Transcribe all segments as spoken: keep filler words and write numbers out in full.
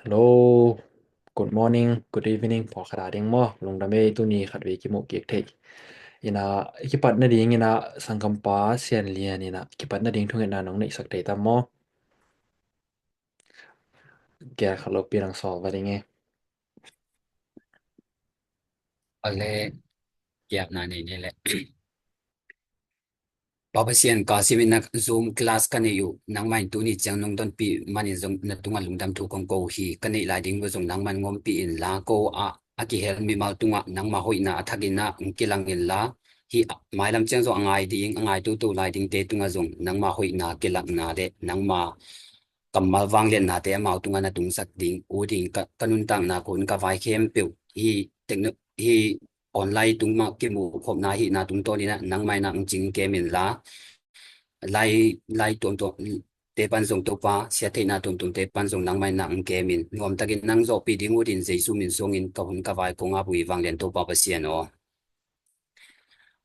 Hello, good morning, good evening, pawlkhat a ding maw, lungdam ei, tuni khatvei kimuh kik thei. Ina, i kipat nading ina, sangkampa Sian Lian ina, kipat nading thungetna nong neihsak thei tam maw? Gel khat lo pi lang sawl va ding e. Ale, kiapna nei nei le. Pa Pasian, ka simin na Zoom class ka nei uh, nangmah in tuni ciang nong donpih manin zong na tungah lungdam thu kong ko uh hi. Ka neih lai ding uh zong nangmah in ngompih inla, ko ah a kihel mimal tungah nangmah hoihna a thakin ah hong kilang inla, hih mailam ciang zong a ngai ding, a ngai toto lai dingte tungah zong nangmah hoihna kilakna le nangmah kammal vangliatnate amau tungah na tungsak ding uh ding ka, ka nuntakna, ka hun ka vai khempeuh hih techno-, hih online tung mah kimuh khopna hihna tungtawn in ah nangmah in ah hong cing kem inla, lai, lai tuamtuamte pan zong Topa, siatheihna tuamtuamte pan zong nangmah in ah hong kem in, nuamtakin nang zawhpih ding uh din Jesu min suangin ka hun ka vai kong ap uh hi, vanglian Topa Pasian aw.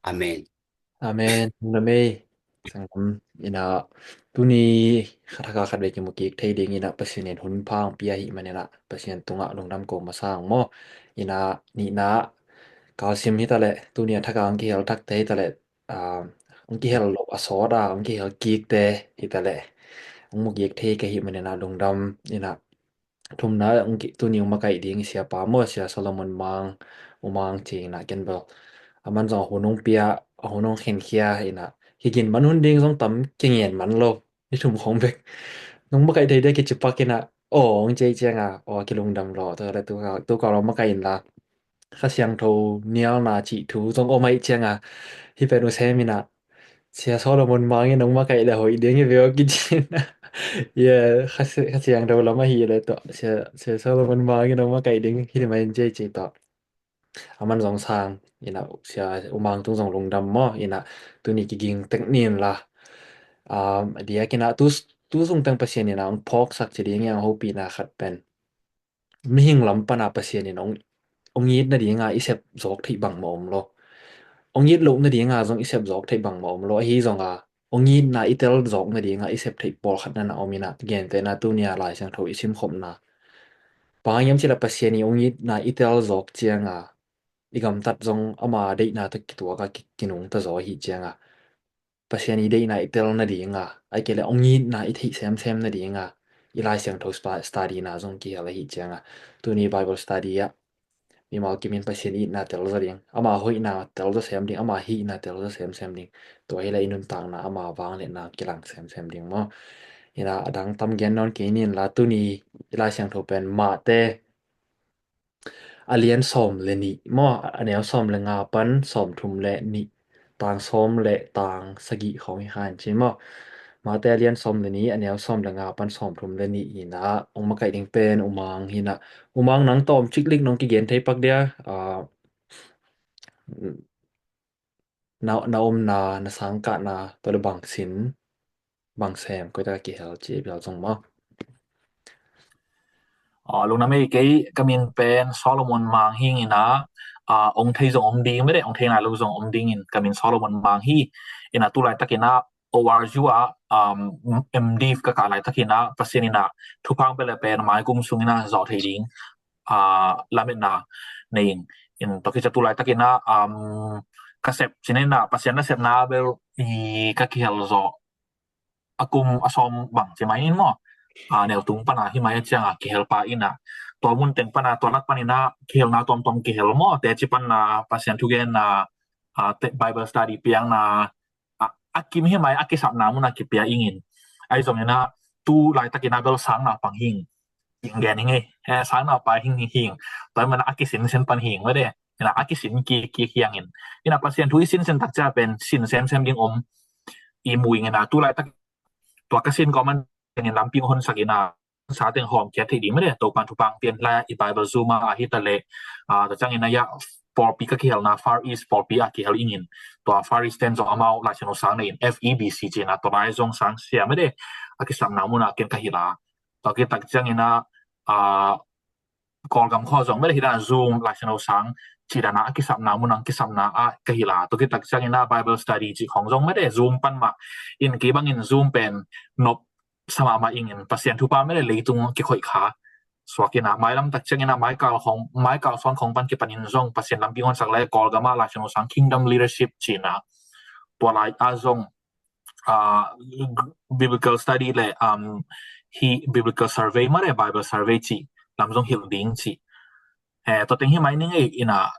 Amen. Amen. Lungdam ei. Sangkam ina, tuni khat thak a khatvei kimu kik thei ding ina, Pasian in hun pha hong pia ahih man ina, Pasian tungah lungdam ko masa ing maw. Ina, nihna, kalsim hi ta leh, tuni a thak a hong kihel thakte hi ta leh, ah, hong kihel loh a sawt a hong kihel kikte hi ta leh, hong mu kik thei ka hih man ina lungdam ina, thumna, hong ki-, tuni hong makaih ding i siapa maw, Sia Solomon Mang, U Mang ci ina, ken bel, aman zong a hun hong pia, a hun hong khenkhia ina, kigin man hun ding zong tam kingen man lo, i thum khong bek. Nong makaih thei dia kicipak ina, aw, hong ci ciang a, aw, kilungdam lo, tua le tu ka, tu ka lo makaih inla. Kha Siangtho nialna cih thu zong om ahih ciang a, hih pen uh sem ina, Sia Solomon Mang in hong makaih le hoih ding hi ve aw kici ina. Yeah, Kha Si-, Kha Siangtho lam ahih le tua, Sia, Sia Solomon Mang in hong makaih ding hi mah in ci ci tua. Aman zong sang ina, Sia U Mang tung zong lungdam maw ina, tuni kiging tek ni inla. Um, a diak ina tu, tu sung teng Pasian ina hong phawksak ci ding i hong hopihna khat pen mihing lam pana Pasian in hong, hong it nadinga i sep zawk theih bangmah om lo. Hong it loh nadinga zong i sep zawk theih bangmah om lo. Ahi zonga hong itna i tel zawk nadinga i sep theih pawlkhat nana om ina, gentehna tunia Lai Siangtho i simkhopna, bang hang hiam cih leh Pasian i hong itna i tel zawk cianga i gamtat zong ama deihna tawh kituaka ki-, kinungta zaw ahih cianga Pasian i deihna i tel nadinga, ahih kei leh hong itna i theih semsem nadinga i Lai Siangtho sta-, study na zong kihel ahih cianga, tuni Bible study ah mimal kimin Pasian itna tel zaw ding, ama hoihna tel zaw sem ding, ama hihna tel zaw semsem ding. Tua hi leh i nuntakna ama vangliatna kilang semsem ding maw. Ina, a dang tam gen nawn kei ni inla, tuni i Lai Siangtho pen Mate a lian sawm le nih maw, a neu sawm le nga pan sawm thum le nih, tang sawm le tang sagih khawng hi kha in ci maw. Mate a lian sawm le nih, a neu sawm le nga pan sawm thum le nih ina, hong makaih ding pen U Mang hi ina, U Mang nang tawm ciklik nong kigen thei pak dia, ah, na, na omna, na sangkahna, tua le bang sin, bang sem, koi tak a kihel ci bial zong maw. Aw, lungdam ei, kei ka min pen Solomon Mang hi ina, ah, hong thei zong om ding, mede hong thei nai lo zong om dingin ka min Solomon Mang hi ina, tu laitak ina O R U ah, um, M Div ka kah laitak ina Pasian ina thupha hong pia le pen mai kum sung ina zawh thei ding, ah, lametna nei ing. In tua khit ciang tu laitak ina, um, ka sep ci ina, Pasian nasepna bel i ka kihel zawh a kum a sawm bang ci mai in maw. Ah, neu tung pana hi mai a cianga kihel pa ina, tua mun teng pana tua lak pan ina kihelna tuamtuam kihel maw, teci panna, Pasian thugenna, ah, te-, Bible study piakna, a, a kim hi mai a kisapna muna kipia ingin. Ahi zong ina tu laitak ina bel sang naupang hing. Ing gen hing e, eh, sang naupa hing hing hing. Tua mana a kisinsen pan hing mede. Ina a kisin kik kik hiangin. Ina Pasian thu i sinsen tak cia pen sin semsem ding om. I mu ing ina tu laitak tua ka sin ko man in lampi hong honsak ina sa teng hawm kiat theih ding mede, Topan thupha hong pia in la i Bible Zoom a hi ta le, ah, tua ciangin a ya pawlpi ka kihelna Far East pawlpi a kihel ingin. Tua Far East ten zong amau Lai Siangtho sang nei in F E B C ci ina tua lai zong sang sia mede a kisapna muna ken ka hilh a. Tua khit tak ciangin a, ah, Kawlgam khua zong mede hi dan a Zoom Lai Siangtho sang ci dan a a kisapna muna hong kisapna a ka hilh a. Tua khit tak ciangin a Bible study ci khong zong mede Zoom pan mah in, kei bangin Zoom pen nop sa mahmah ingin Pasian thupha mede leitung kikhoih kha. suak in a, mailam tak ciangin a, maikal khong, maikal suan khong pan kipanin zong Pasian lampi hong honsak le Kawlgam ah Laisiangtho sang Kingdom Leadership ci-in a, tua lai ah zong ah, biblical study le, um, hi biblical survey mah le Bible survey ci lam zong hilh ding ci. Eh, tua teng hi mai ning ei in a,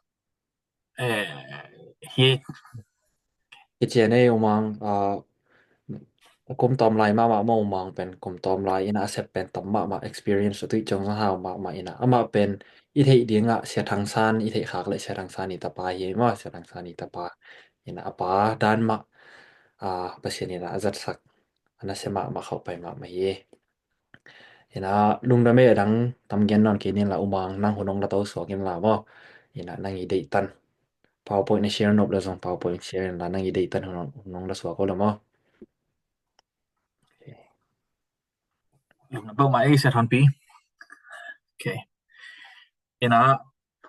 eh, hi. Hi cian ei U Mang, ah, kum tawm lai mahmah maw U Mang pen, kum tawm lai in a sep pen tam mahmah, experience a tui ciang zong hau mahmah in a, amah pen i theih ding ah Sia Thang San, i theih khak le Sia Thang San i tapa hi maw, Sia Thang San i tapa in a, a pa dan mah, ah, Pasian in a zatsak, a nasia mahmah khauh pai mahmah hi. In a lungdam ei, a dang tam gen nawn kei ning la U Mang, nang hun hong la to suak in la maw. In a nang i deih tan PowerPoint na share nop le zong PowerPoint share in la, nang i deih tan hun hong, hun hong la suak o la maw. Lungdam peuhmah ei Sia Thawnpi. Ok. In a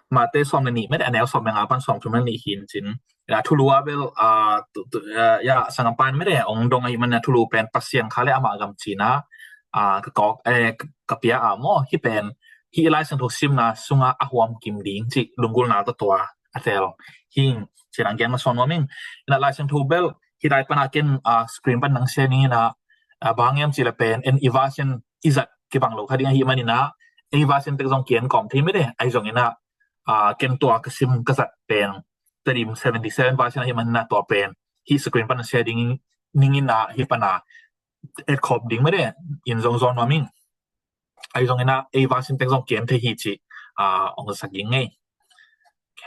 Mate sawm le nih mede, a neu sawm le nga pan sawm thum le nih hi in cin. In a thulu ah bel, ah, tu, tu, ah, ya, sanggam pan mede ong dong ahih man a thulu pen Pasian kha le amah gam ci-in a, ah, ka kawk, eh, ka pia a maw, hih pen, hih Laisiangtho simna sungah a huam kim ding cih lunggulhna tawh tua a tel hi in cin, a gen masa nuam ing. In a Laisiangtho bel hih lai pan a ken, ah, screen pan nang share ning in a, ah, bang hiam cih le pen, en i version i zat kibang lo kha ding ahih man in a, ei version tek zong ki-en kawm thei mede, ahi zongin a, ah, ken tua ka sim ka zat pen Tedim seventy seven version ahih man in a, tua pen hih screen pan share ding ning in a, hih pan a et khawm ding mede, in zong zawn nuam ing. Ahi zongin a, ei version tek zong ki-en thei hi cih, ah, ong sak ding ei. Ok.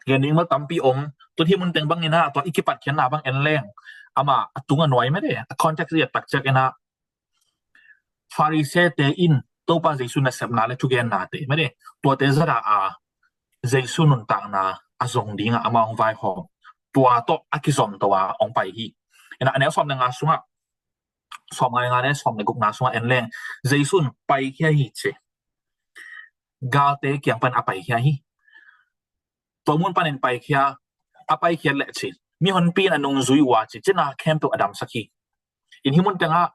Gen ding bel tampi om, tun hih mun teng bangin a, tua i kipatkhiatna bang en leng, amah a tung a nuai mede, a context i et tak ciangin a, Farisee-te in Topa Jesu nasepna le thugennate mede, tuate zat a, a Jesu nuntakna a zong ding a amah hong vaihawm, tua tawh a kizom to a hong pai hi. In a, a neu sawm le nga sungah, sawm le nga le sawm le gukna sungah en leng, Jesu in paikhia hi ci. Galte kiang pan a paikhia hi. Tua mun panin paikhia, a paikhiat le ci, mihonpi in a nungzui uh a ci, cina khempeuh a damsak hi. In hih mun teng ah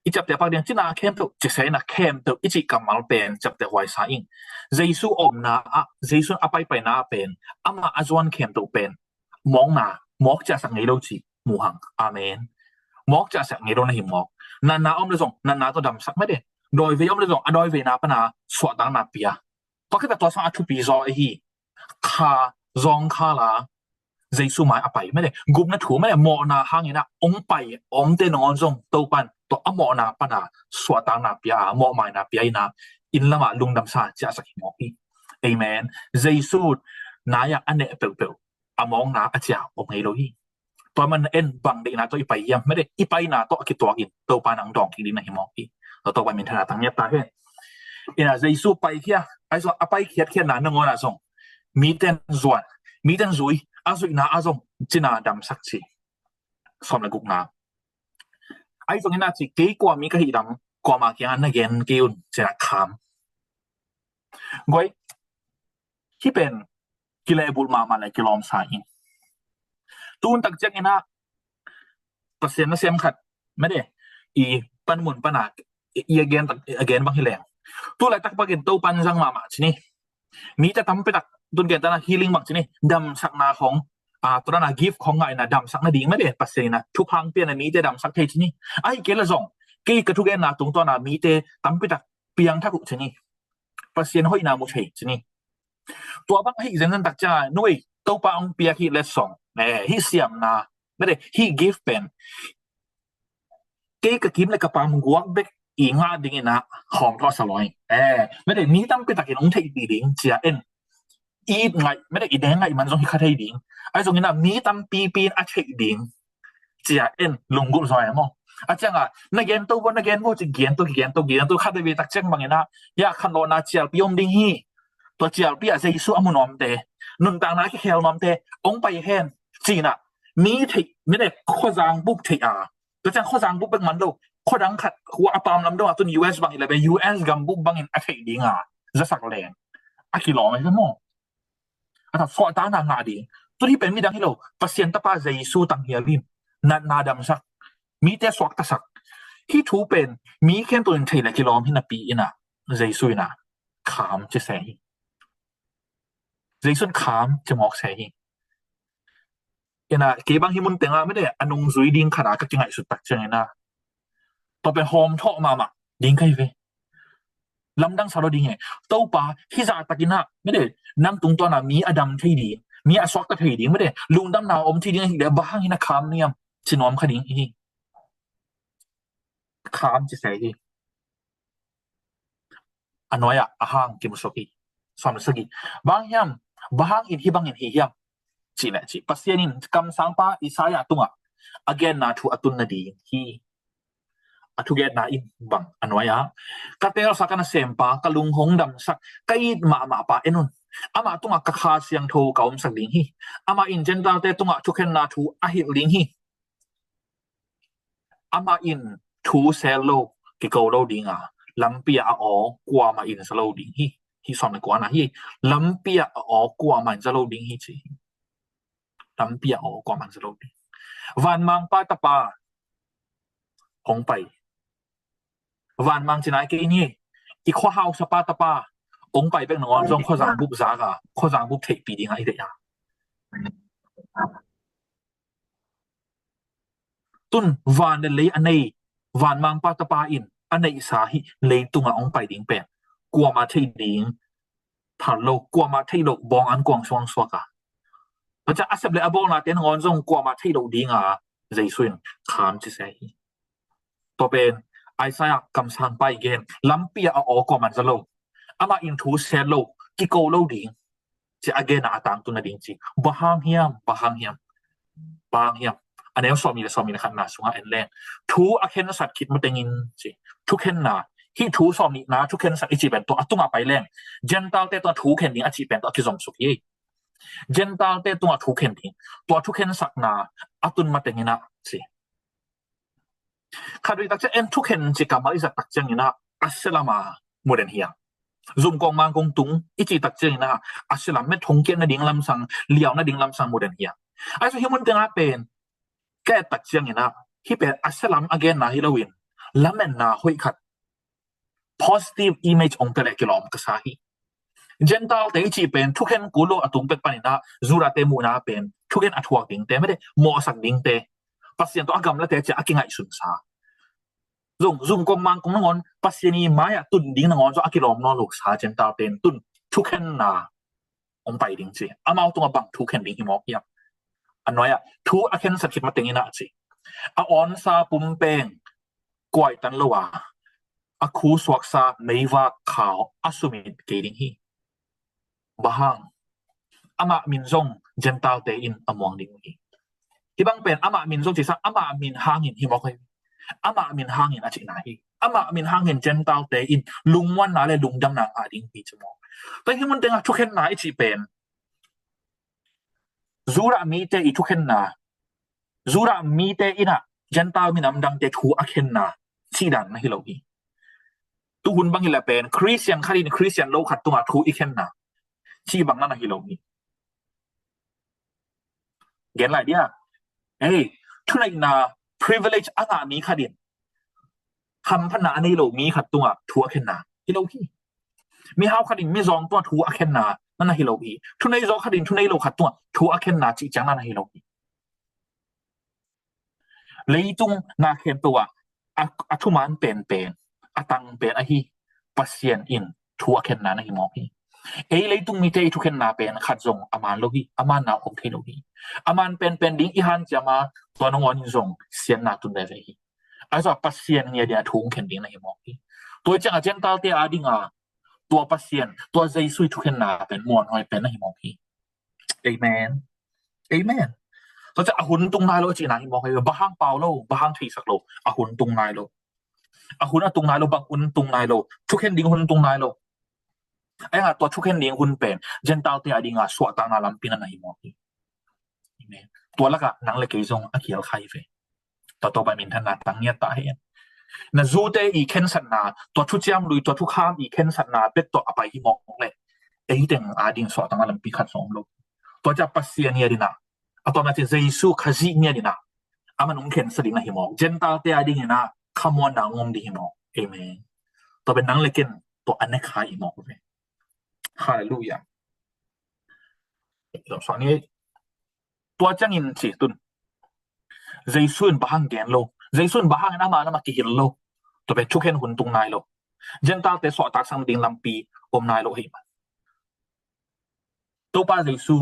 i ciapteh pak ding, cina khempeuh ci se in a, khempeuh i cih kammal pen ciapteh huai sa ing. Jesu omna ah, Jesu in a paipaina ah pen, amah a zuan khempeuh pen mawkna, mawk ciahsak ngei lo ci mu hang. Amen. Mawk ciahsak ngei lo na hi mawk. Natna om le zong natna tawh damsak mede. Dawivei om le zong a dawiveina pan a suahtakna pia. Tua khit a tua sang a thupi zaw ahi. Kha zawngkhal a Jesu mai a pai mede, gupna thu mede, mawhna hangin a hong pai omte nangawn zong Topa in tua a mawhna pan a suahtakna pia a, mawhmaina pia in a, inn lamah lungdamsa ciahsak hi mawk hi. Amen. Jesu nai-ah a neh peuhpeuh a mawkna a ciah om ngei lo hi. Tua man en bang deihna tawh i pai hiam mede, i paina tawh a kituakin Topa in hong dawng kik ding na hi mawk hi. Tua Topa minthanna tang ngiat ta hen. In a Jesu paikhia, ahi zong a paikhiatkhiatna nangawn ah zong mite in zuan, mite in zui, a zuihna ah zong cina damsak ci. Sawm le gukna. Ahi zongin a ci, kei kua mi ka hih lam kuamah kiangah na gen kei un ci-in a kham. Guai, hih pen kilehbulh mahmah le kilawmsa ing. Tun tak ciangin a Pasian nasem khat mede, i panmun pan a i a gen, a gen bang hi leng, tu laitak pakin Topa in zang mahmah ci ni. Mite tampi tak, tun gen ta na healing bang ci ni, damsakna khong, a, tua dan a gift khong ngah in a damsak nading mede Pasian in a thupha hong pia in a mite damsak thei ci ni. Ahih kei leh zong kei ka thugenna tungtawn a mite tampi tak piangthak uh ci ni. Pasian hoihna mu thei ci ni. Tua bang ahih zenzen tak ciang a, nuai, Topa hong piak hih letsong, eh, hih siamna, mede, hih gift pen kei ka kim le ka pam guak bek i ngah dingin a hawm thawh sa lo hi. Eh, mede, mi tampi takin hong theihpih ding ci-a en, i ngaih, mede, i deng ngaih man zong hi kha thei ding. Ahi zongin a mi tampipi in a theih ding ci-a en lunggulh zaw e maw. A ciangah na gen to vo, na gen vo ci, gen to, gen to, gen to, khat veve tak ciang bangin a, ya, khanlawhna cialpi om ding hi. Tua cialpi ah Jesu a mu nuamte, nuntakna a kikhel nuamte hong pai hen ci-in a, mi theih, mede, khuazang bup theih a, tua ciang khuazang bup bek man lo, khuadang khat, khua a pam lam dong a, tun U S bang hi leh bel U S gam bup bangin a theih ding a zasak leng a kilawm ahi ve maw. A tha suahtakna ngah ding. Tun hih pen midang hi lo, Pasian Tapa Jesu tanghial in natna damsak, mite suaktasak, Hih thu pen mi khempeuh in thei le kilawm hi napi in ah, Jesu in ah kham ci se hi. Jesu in kham ci mawk se hi. In ah kei bang hih mun tengah mede a nungzui ding khat ah ka kingaihsut tak ciangin ah, tua pen hawm thawh mahmah ding ka hi ve. Lamdang sa lo ding e. Topa, hih zah takin ah mede nang tungtawn ah mi a dam thei ding, mi a suakta thei ding, mede lungdamna om thei ding ahih leh bang hangin a kham hiam ci nuam kha ding hi. Kham ci se hi. A nuai-ah a hang kimusuk hi. Sawm le sagih. Bang hiam, bang hangin hih bangin hi hiam? Cih leh cih, Pasian in kamsangpa Isaiah tungah a genna thu a tun nading hi. A thugenna in bang a nuai-ah, ka teelsa ka nasempa, ka lung hong damsak, ka it mahmah pa en un. Amah tungah ka Kha Siangtho ka omsak ding hi. Amah in Gentile-te tungah thukhenna thu a hilh ding hi. Amah in thu sel lo, kiko lo ding a, lampi ah a aw kuamah in za lo ding hi. Hih sawm le kuana hi. Lampi ah a aw kuamah in za lo ding hi ci hi. Lampi ah a aw kuamah in za lo ding. Vanmangpa Tapa hong pai. Vanmang ci nai kei ni. I khuahausa pa Tapa hong pai bek nangawn zong khuazang bup zak a, khuazang bup theihpih ding a i deih a. Tun van le lei a nei, Vanmangpa Tapa in a neihsa hih leitungah hong pai ding pen kuamah theih ding phal lo, kuamah theih loh bawng an kuang suangsuak a, tua ciang a sep le a bawlnate nangawn zong kuamah theih loh ding a, Jesu in kham ci se hi. Tua pen Isaiah kamsangpa i gen, lampi ah a aw kuamah in za lo, amah in thu sel lo, kiko lo ding ci a genna a tangtun nading ci. Bang hang hiam, bang hang hiam, bang hang hiam? A neu sawmnih le sawmnih le khatna sungah en leng, thu a khensat khit matengin ci. Thukhenna, hih thu sawmnihna thukhensat i cih pen tua a tungah pai leng, Gentile-te tungah thu khen ding a cih pen tua a kizomsuk hi. Gentile-te tungah thu khen ding, tua thukhensatna a tun matengin ah ci. Khat vei tak ciang en, thukhen ci kammal i zat tak ciangin ah a sia lam a mu den hi a. Zumkong mangkong tung i cih tak ciangin ah a sia lam, met hong kiat nading lamsang, liau nading lamsang mu den hi a. Ahi zong hih mun tengah pen ka et tak ciangin ah hih pen a sia lam a genna hi loin, lametna hoih khat, positive image hong pia leh kilawm ka sa hi. Gentile-te i cih pen thukhen kul lo a tung pek panin ah Judah-te muhna pen thukhen a thuak dingte, mede mawhsak dingte, Pasian tawh a gamlate ci a kingaihsun sa. Zong zumkong mangkong nangawn, Pasian i mai-ah tun ding nangawn zong a kilawm nawn lo sa Gentile-te in tun thukhenna hong pai ding ci. Amau tungah bang thu khen ding hi mawk hiam? A nuai-ah thu a khensat khit matengin ah ci, a awnsa pumpeng kuaitan lo a, a khu suaksa meivak khau a sumit kei ding hi. Bang hang? Amah min zong Gentile-te in a muang ding hi. Hih bang pen amah min zong ci sa, amah min hangin hi mawk hi. Amah min hangin a cihna hi. Amah min hangin Gentile-te in lungmuanna le lungdamna ngah ding hi ci maw. Tua hih mun tengah thukhenna i cih pen Judah mite i thukhenna, Judah mite in ah Gentile minam dangte thu a khenna cih dan na hi lo hi. Tuhun bang hi leh pen Christian khat in Christian lo khat tungah thu i khenna cih bang na na hi lo hi. Gen lai dia. Ei, thuneihna privilege a ngah mi khat in hamphatna a nei lo mi khat tungah thu a khenna hi lo hi. Mihau khat in mizawng tungah thu a khenna na na hi lo hi. Thuneizaw khat in thunei lo khat tungah thu a khenna cih ciang na na hi lo hi. Leitung na khempeuh ah a, a thuman penpen, a tang pen ahi Pasian in thu a khenna na hi mawk hi. Ei leitung mite i thukhenna pen khat zong a man lo hi, a manna om thei lo hi. A man penpen ding i hanciam a, tua nangawn in zong siatna tun veve hi. Ahi zong Pasian ngia dia thu khen ding na hi mawk hi. Tua ciang a Gentile-te a dinga tua Pasian, tua Jesu i thukhenna pen muanhuai pen na hi mawk hi. Amen. Amen. Tua ciang a hun tung nai lo a cihna hi mawk hi. Bang hang pau lo, bang hang theisak lo, a hun tung nai lo. A hun a tung nai lo, bang hun tung nai lo, thukhen ding hun tung nai lo. Ahi hang tua thukhen ding hun pen Gentile-te a dinga suahtakna lampi na na hi mawk hi. Amen. Tua lakah nang le kei zong a kial kha hi ve. Tua Topa minthanna tang ngiat ta hen. Na zute i khensatna, tua thuciam lui, tua thukham i khensatna bek tawh a pai hi mawk leh, ei teng a ding suahtakna lampi khat zong om lo. Tua ciang Pasian ngia ding ah, a tawpna ciang Jesu Khazih ngia ding ah, aman hong khensa ding na hi mawk. Gentile-te a dingin ah khamuanna ngom ding hi mawk. Amen. Tua pen nang le ken tua a ne kha i mawk ve. Halleluiah. Tua sang ni, tua ciangin ci tun, Jesu in bang hang gen lo, Jesu in bang hangin amah in amah kihil lo, tua pen thukhen hun tung nai lo, Gentile-te suahtaksak ding lampi om nai lo ahih man. Topa Jesu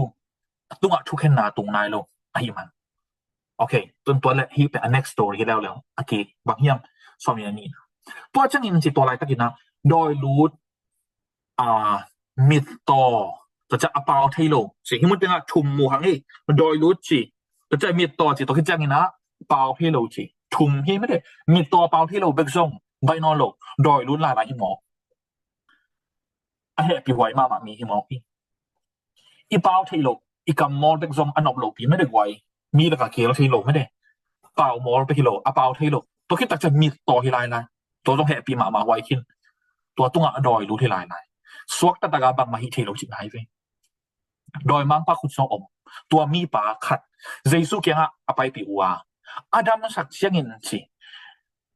a tungah thukhenna tung nai lo ahih man. Ok, tun tua le hih pen a next story hi leuleu. A ki bang hiam, sawm nih a nihna. Tua ciangin ci, tua laitakin ah dawi lut, a, mittaw, tua ciang a pau thei lo ci, hih mun tengah thum mu hang hi. Dawi lut ci, tua ciang mittaw ci, tua khit ciangin ah pau thei lo ci. Thum hi mete. Mittaw pau thei lo bek zong baih nawn lo, dawi lut lailai hi mawk. A hehpih huai mahmah mi hi mawk hi. I pau thei lo, i kam mawl bek zong a nop lopi mete guai. Mi lakah kihel thei lo mete. Pau mawl bek hi lo, a pau thei lo. Tua khit tak ciang mittaw hi lailai. Tua zong hehpih mahmah huai khin. Tua tungah a dawi lut hi lailai. Suakta taka bangmah hih thei lo cih nai ve. Dawimangpa khut sung om. Tua mipa khat Jesu kiangah a paipih uh a, a damsak ciangin ci,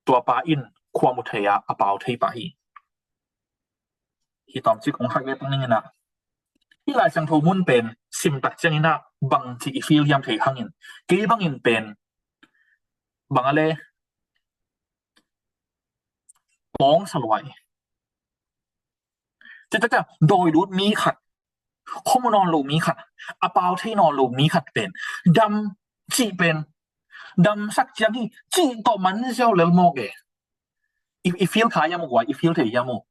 tua pa in khua mu thei a, a pau thei pah hi. Hih tawmcik hong hak ve pang ning in ah, hih Lai Siangtho mun pen sim tak ciangin ah bangci i feel hiam thei hangin, kei bangin pen bang a le, pawng sa luai. Tua, tua, tua, dawi lut mi khat, khua mu nawn lo mi khat, a pau thei nawn lo mi khat pen dam cih pen, damsak ciang hi cih tawh man ziau lel mawk e. I, i feel kha hiam uh guai, i feel thei hiam uh?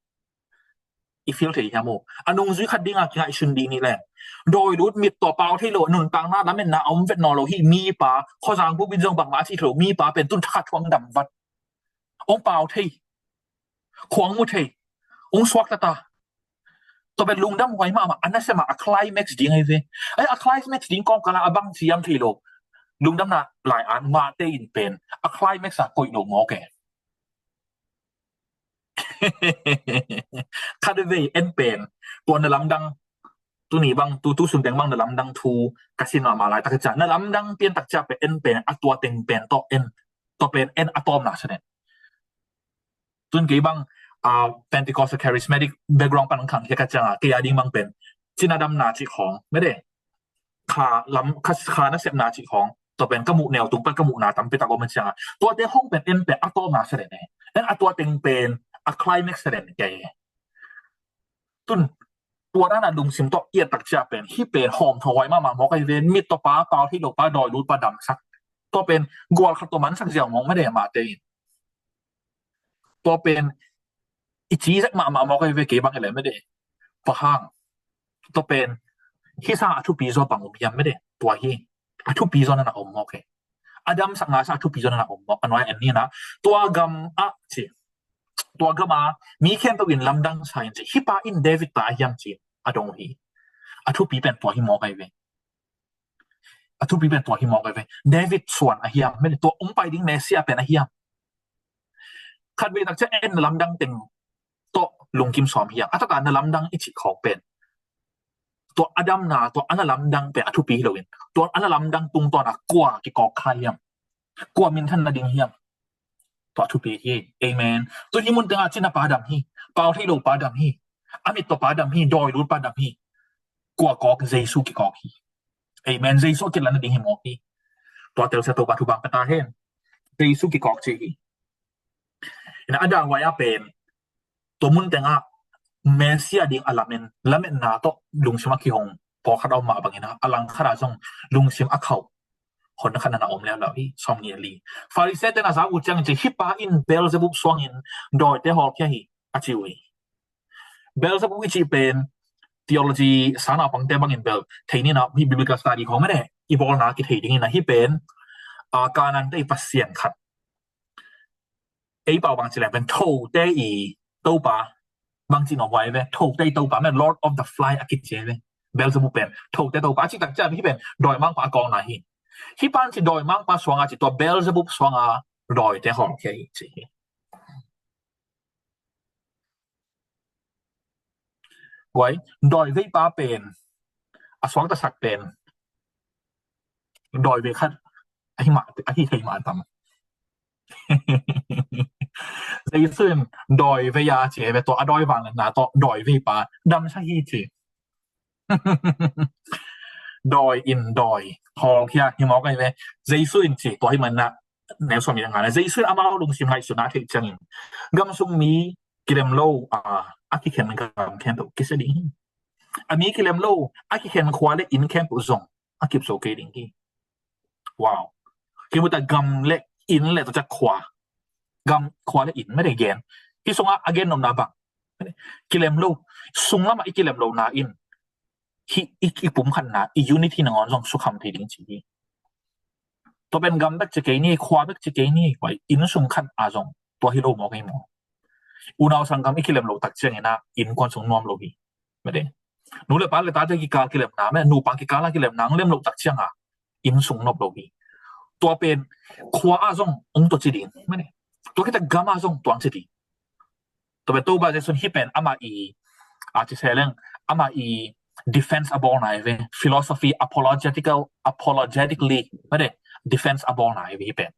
I feel thei hiam uh? A nungzui khat dingah kingaihsun dih ni leng, dawi lut, mittaw, pau thei lo, nuntakna lametna a om vet nawn lo hih mipa, khuazang bup in zong bangmah a cih thei lo mipa pen tun thakhat thuang dam vat. Hong pau thei, khua hong mu thei, hong suakta ta. Tua pen lungdam huai mahmah, a nasem ah a climax ding ahi ve. Ai, a climax ding kawmkal ah a bangci hiam thei lo. Lungdamna lai-an mahte in pen a climax ah koih lo mawk e. Khat vei en pen, tua na lamdang, tuni bang, tu, tu sun teng bang na lamdang thu ka sin mahmah laitak ciang, na lamdang piantak ciang pen en pen, a tua teng pen tawh en, tua pen en a tawpna sa den. Tun kei bang, ah, Pentecostal charismatic background pan khang khia ka ciang a, kei a ding bang pen cina damna cih khawng mete, kha lam, kha, kha nasepna cih khawng, tua pen ka muh neu tung pan ka muhna tampi tak om a ciang a, tuate khawng pen en pen a tawpna sa den e. En a tua teng pen a climax sa den kei. Tun tua dan a lungsim tawh i et tak ciang pen, hih pen hawmthawh huai mahmah mawk ahi ve. Mittaw pa, pau thei lo pa, dawi lut pa damsak, tua pen gual khat tawh mansak ziau mawk mete mahte in. Tua pen i ci zek mahmah mawk ahi ve, kei bang hi leh mete. Bang hang? Tua pen hih sang a thupi zaw bang om hiam mete? Tua hi. A thupi zaw na na om mawk e. A damsakna sang a thupi zaw na na om mawk. A nuai en ni na. Tua gam ah ci, tua gam a mi khempeuh in lamdang sa in ci, hih pa in David ta a hiam ci a dong uh hi. A thupi pen tua hi mawk ahi ve. A thupi pen tua hi mawk ahi ve. David suan a hiam, mete, tua hong pai ding Messiah pen a hiam? Khat vei tak ciang en na lamdang teng tawh lungkim sawm hiam? A taktak na lamdang i cih khawng pen, tua a damna, tua a na lamdang pen a thupi hi lo in, tua a na lamdang tungtawn a kua kikawk kha hiam? Kua minthan nading hiam? Tua thupi hi. Amen. Tun hih mun tengah cina pa dam hi, pau thei lo pa dam hi, a mittaw pa dam hi, dawi lut pa dam hi. Kua kawk? Jesu kikawk hi. Amen. Jesu a kilat nading hi mawk hi. Tua telsia Topa thupha pia ta hen. Jesu kikawk ci hi. Ina a dahhuai a pen, tua mun tengah Messiah ding a lamen, lametna tawh lungsim a kihong pawlkhat a om mah bangin a, a langkhat ah zong lungsim a khauh hon khat na na om leuleu hi. Sawm nih a li. Farisee te na za uh ciangin ci, hih pa in Beelzebub suangin dawite hawlkhia hi, a ci uh hi. Beelzebub i cih pen theology sang naupangte bangin bel thei ni na, hih biblical study khawng mete i bawlna kithei dingin a, hih pen, a, Kanaan te i pasian khat, ei pau bang ci leng pen thote i topa, bang ci nuam huai ve, thote i topa, mete, Lord of the Fly a kici ve. Beelzebub pen thote topa a cih tak ciang hih pen dawimangpa a kawkna hi. Hih pan ci dawimangpa suanga ci, tua Beelzebub suanga dawite hawlkhia hi ci hi. Guai, dawi veipa pen a suaktasak pen dawi vei khat ahi mah, ahi thei mah tam. Jesu in dawi vei a ci ve, tua a dawi vangliatna tawh dawi vei pa damsak hi ci. Dawi in dawi hawlkhia hi mawk ahi ve. Jesu in ci, tua hi manah neu sawm in a ngana, Jesu in amau lungsim ngaihsutna a theih ciangin, gam sung mi kilem lo a a kikhen gam khempeuh kisia ding hi. A mi kilem lo a kikhen khua le inn khempeuh zong a kip zo kei ding hi. Wow. Kimuta gam le inn le tua ciang khua. Gam, khua le inn, mede gen. Hih sungah a gen nopna bang, kilem lo, sunglamah i kilem lo na in hih i, i pumkhatna, i unity nangawn zong sukham thei ding ci hi. Tua pen gam bek ci kei ni, khua bek ci kei ni, khua inn sung khat a zong tua hi lo mawk hi maw. Unau sanggam i kilem lo tak ciangin ah innkuan sung nuam lo hi. Mede. Nu le pa le tate kikal kilemna, mede, nupa kikal a kilemna hong lem lo tak ciang a inn sung nop lo hi. Tua pen khua a zong hong tua ci ding, mede. Tua khit a gam a zong tua hong ci ding. Tua pen Topa Jesu in hih pen amah i, a ci se leng, amah i defense a bawlna hi ve. Philosophy, apologetical, apologetically, mede, defense a bawlna hi ve hih pen.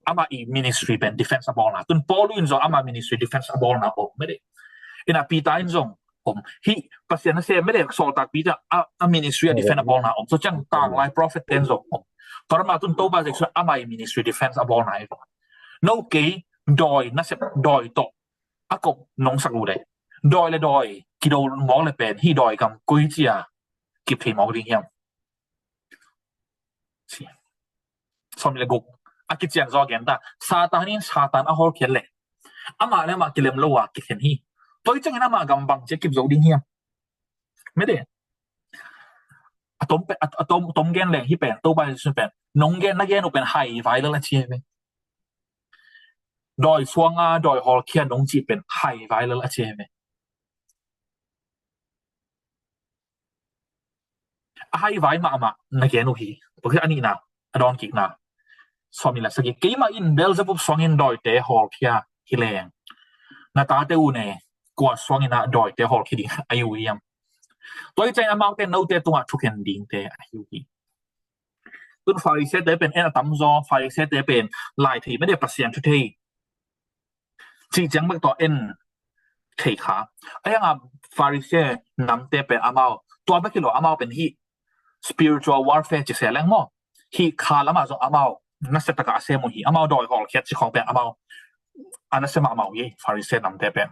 Amah i ministry pen defense a bawlna. Tun Paul in zong amah ministry defense a bawlna om, mede. Ina Peter in zong om. Hih Pasian nasem, mede, sawltak Peter a, a ministry a defense a bawlna om. So ciang tanglai prophet ten zong om. Tua mah tun Topa Jesu amah i ministry defense a bawlna hi ve. No kei dawi nasep, dawi tawh a kop nong sak uh le, dawi le dawi kido mawk le pen hih dawi gam koi ci a kip thei mawk ding hiam? Ci. Sawm le guk. A kician zaw gen ta. Satan in Satan a hawlkhiat le, amah le amah kilem lo a kikhen hi. Tua hi ciangin amah gam bang ci a kip zo ding hiam? Mede. A tom pen, a, a tom, tom gen leng hih pen, Topa Jesu pen, nong gen, na gen uh pen hai vai lel a ci hi ve. Dawi suanga, dawi hawlkhia nong cih pen hai vai lel a ci hi ve. A hai vai mahmah na gen uh hi. Tua khit a nihna, a dawnkikna. Sawm nih le sagih. Keimah in Beelzebub suangin dawite hawlkhia hi leng, na tate uh ne, kua suangin ah dawite hawlkhia ding a hi uh hiam? Tua hi ciangin amaute note tungah thukhen dingte a hi uh hi. Tun Farisee-te pen en a tamzaw, Farisee-te pen lai thei, mede, Pasian thu thei cih ciang bek tawh en thei kha. A hiangah Farisee namte pen amau tua bek hi lo, amau pen hih spiritual warfare ci se leng maw, hih kha lamah zong amau nasia takah a sem uh hi. Amau dawi hawlkhiat ci khawng pen amau a nasia mahmah uh hi, Farisee namte pen.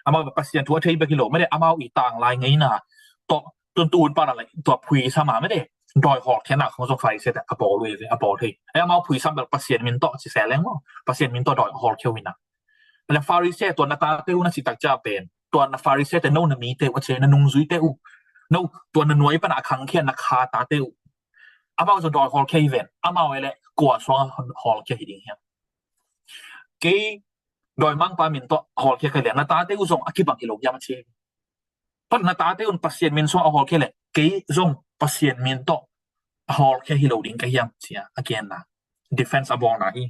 Amau Pasian thu a thei bek hi lo, mede, amau i tanglai ngeina tawh, tun tu hun pana le tua phuisam a, mede, dawi hawlkhiatna khong zong Farisee-te a bawl uh hi ve, a bawl thei. Ei, amau phuisam bel Pasian min tawh ci se leng maw, Pasian min tawh dawi hawlkhia uh hi na. Leh Farisee, tua na tate uh na cih tak ciang pen, tua na Farisee-te no na mite uh a ci, na nungzuite uh, no tua na nuai pana a khangkhia na kha tate uh. Amau zong dawi hawlkhia hi ven, amau ei leh kua suang hawlkhia hi ding hiam? Kei dawimangpa min tawh hawlkhia ka hi leh na tate uh zong a kibang hi lo hiam a ci. Tua na tate un Pasian min suang a hawlkhia leh kei zong Pasian min tawh a hawlkhia hi lo ding ka hiam ci a, a genna. Defense a bawlna hi.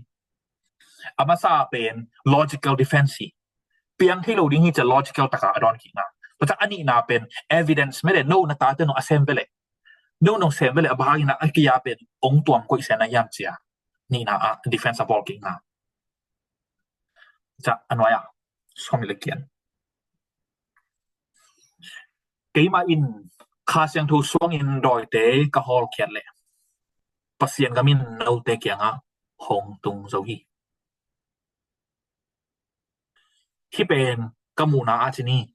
A masa pen logical defense hi. Piang thei lo ding hi ci a logical taka a dawnkikna. Tua ciang a nihna pen evidence, mede, no na tate nong a sem ve leh, no nong sem ve leh a bangin a kia pen ong tuam koih se na hiam ci a, nihna a defense a bawlkikna. Ca a nuai ah, sawm nih le giat. Keimah in Kha Siangtho suangin dawite ka hawlkhiat leh, Pasian gam in note kiangah hong tung zo hi. Hih pen ka muhna ah ci ni,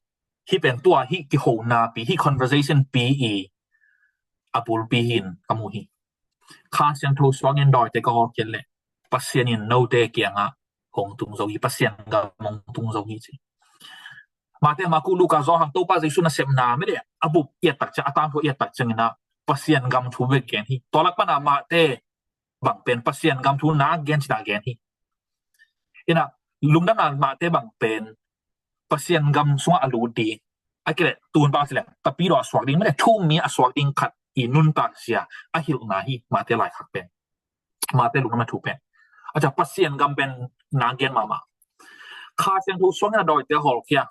hih pen tua, hih kihona pi, hih conversation pi i a bulpi hi in ka mu hi. Kha Siangtho suangin dawite ka hawlkhiat leh, Pasian in note kiangah hong tung zo hi, Pasian gam hong tung zo hi ci. Mate, Maku, Luka, Johan, Topa Jesu nasepna, mede, a bup i et tak ciang, a tangthu i et tak ciangin ah Pasian gam thu bek gen hi. Tua lak pana Mate bang pen Pasian gam thu nak gen cina gen hi. Ina, lungdamna Mate bang pen Pasian gam sungah a lut ding, a kileh tun bang sileh Tapidaw a suak ding, mede, thu-um mi a suak ding khat i nuntak zia a hilhna hi Mate laikhak pen. Mate lungdamna thu pen, a ca Pasian gam pen nak gen mahmah. Kha Siangtho suangin a dawite hawlkhia.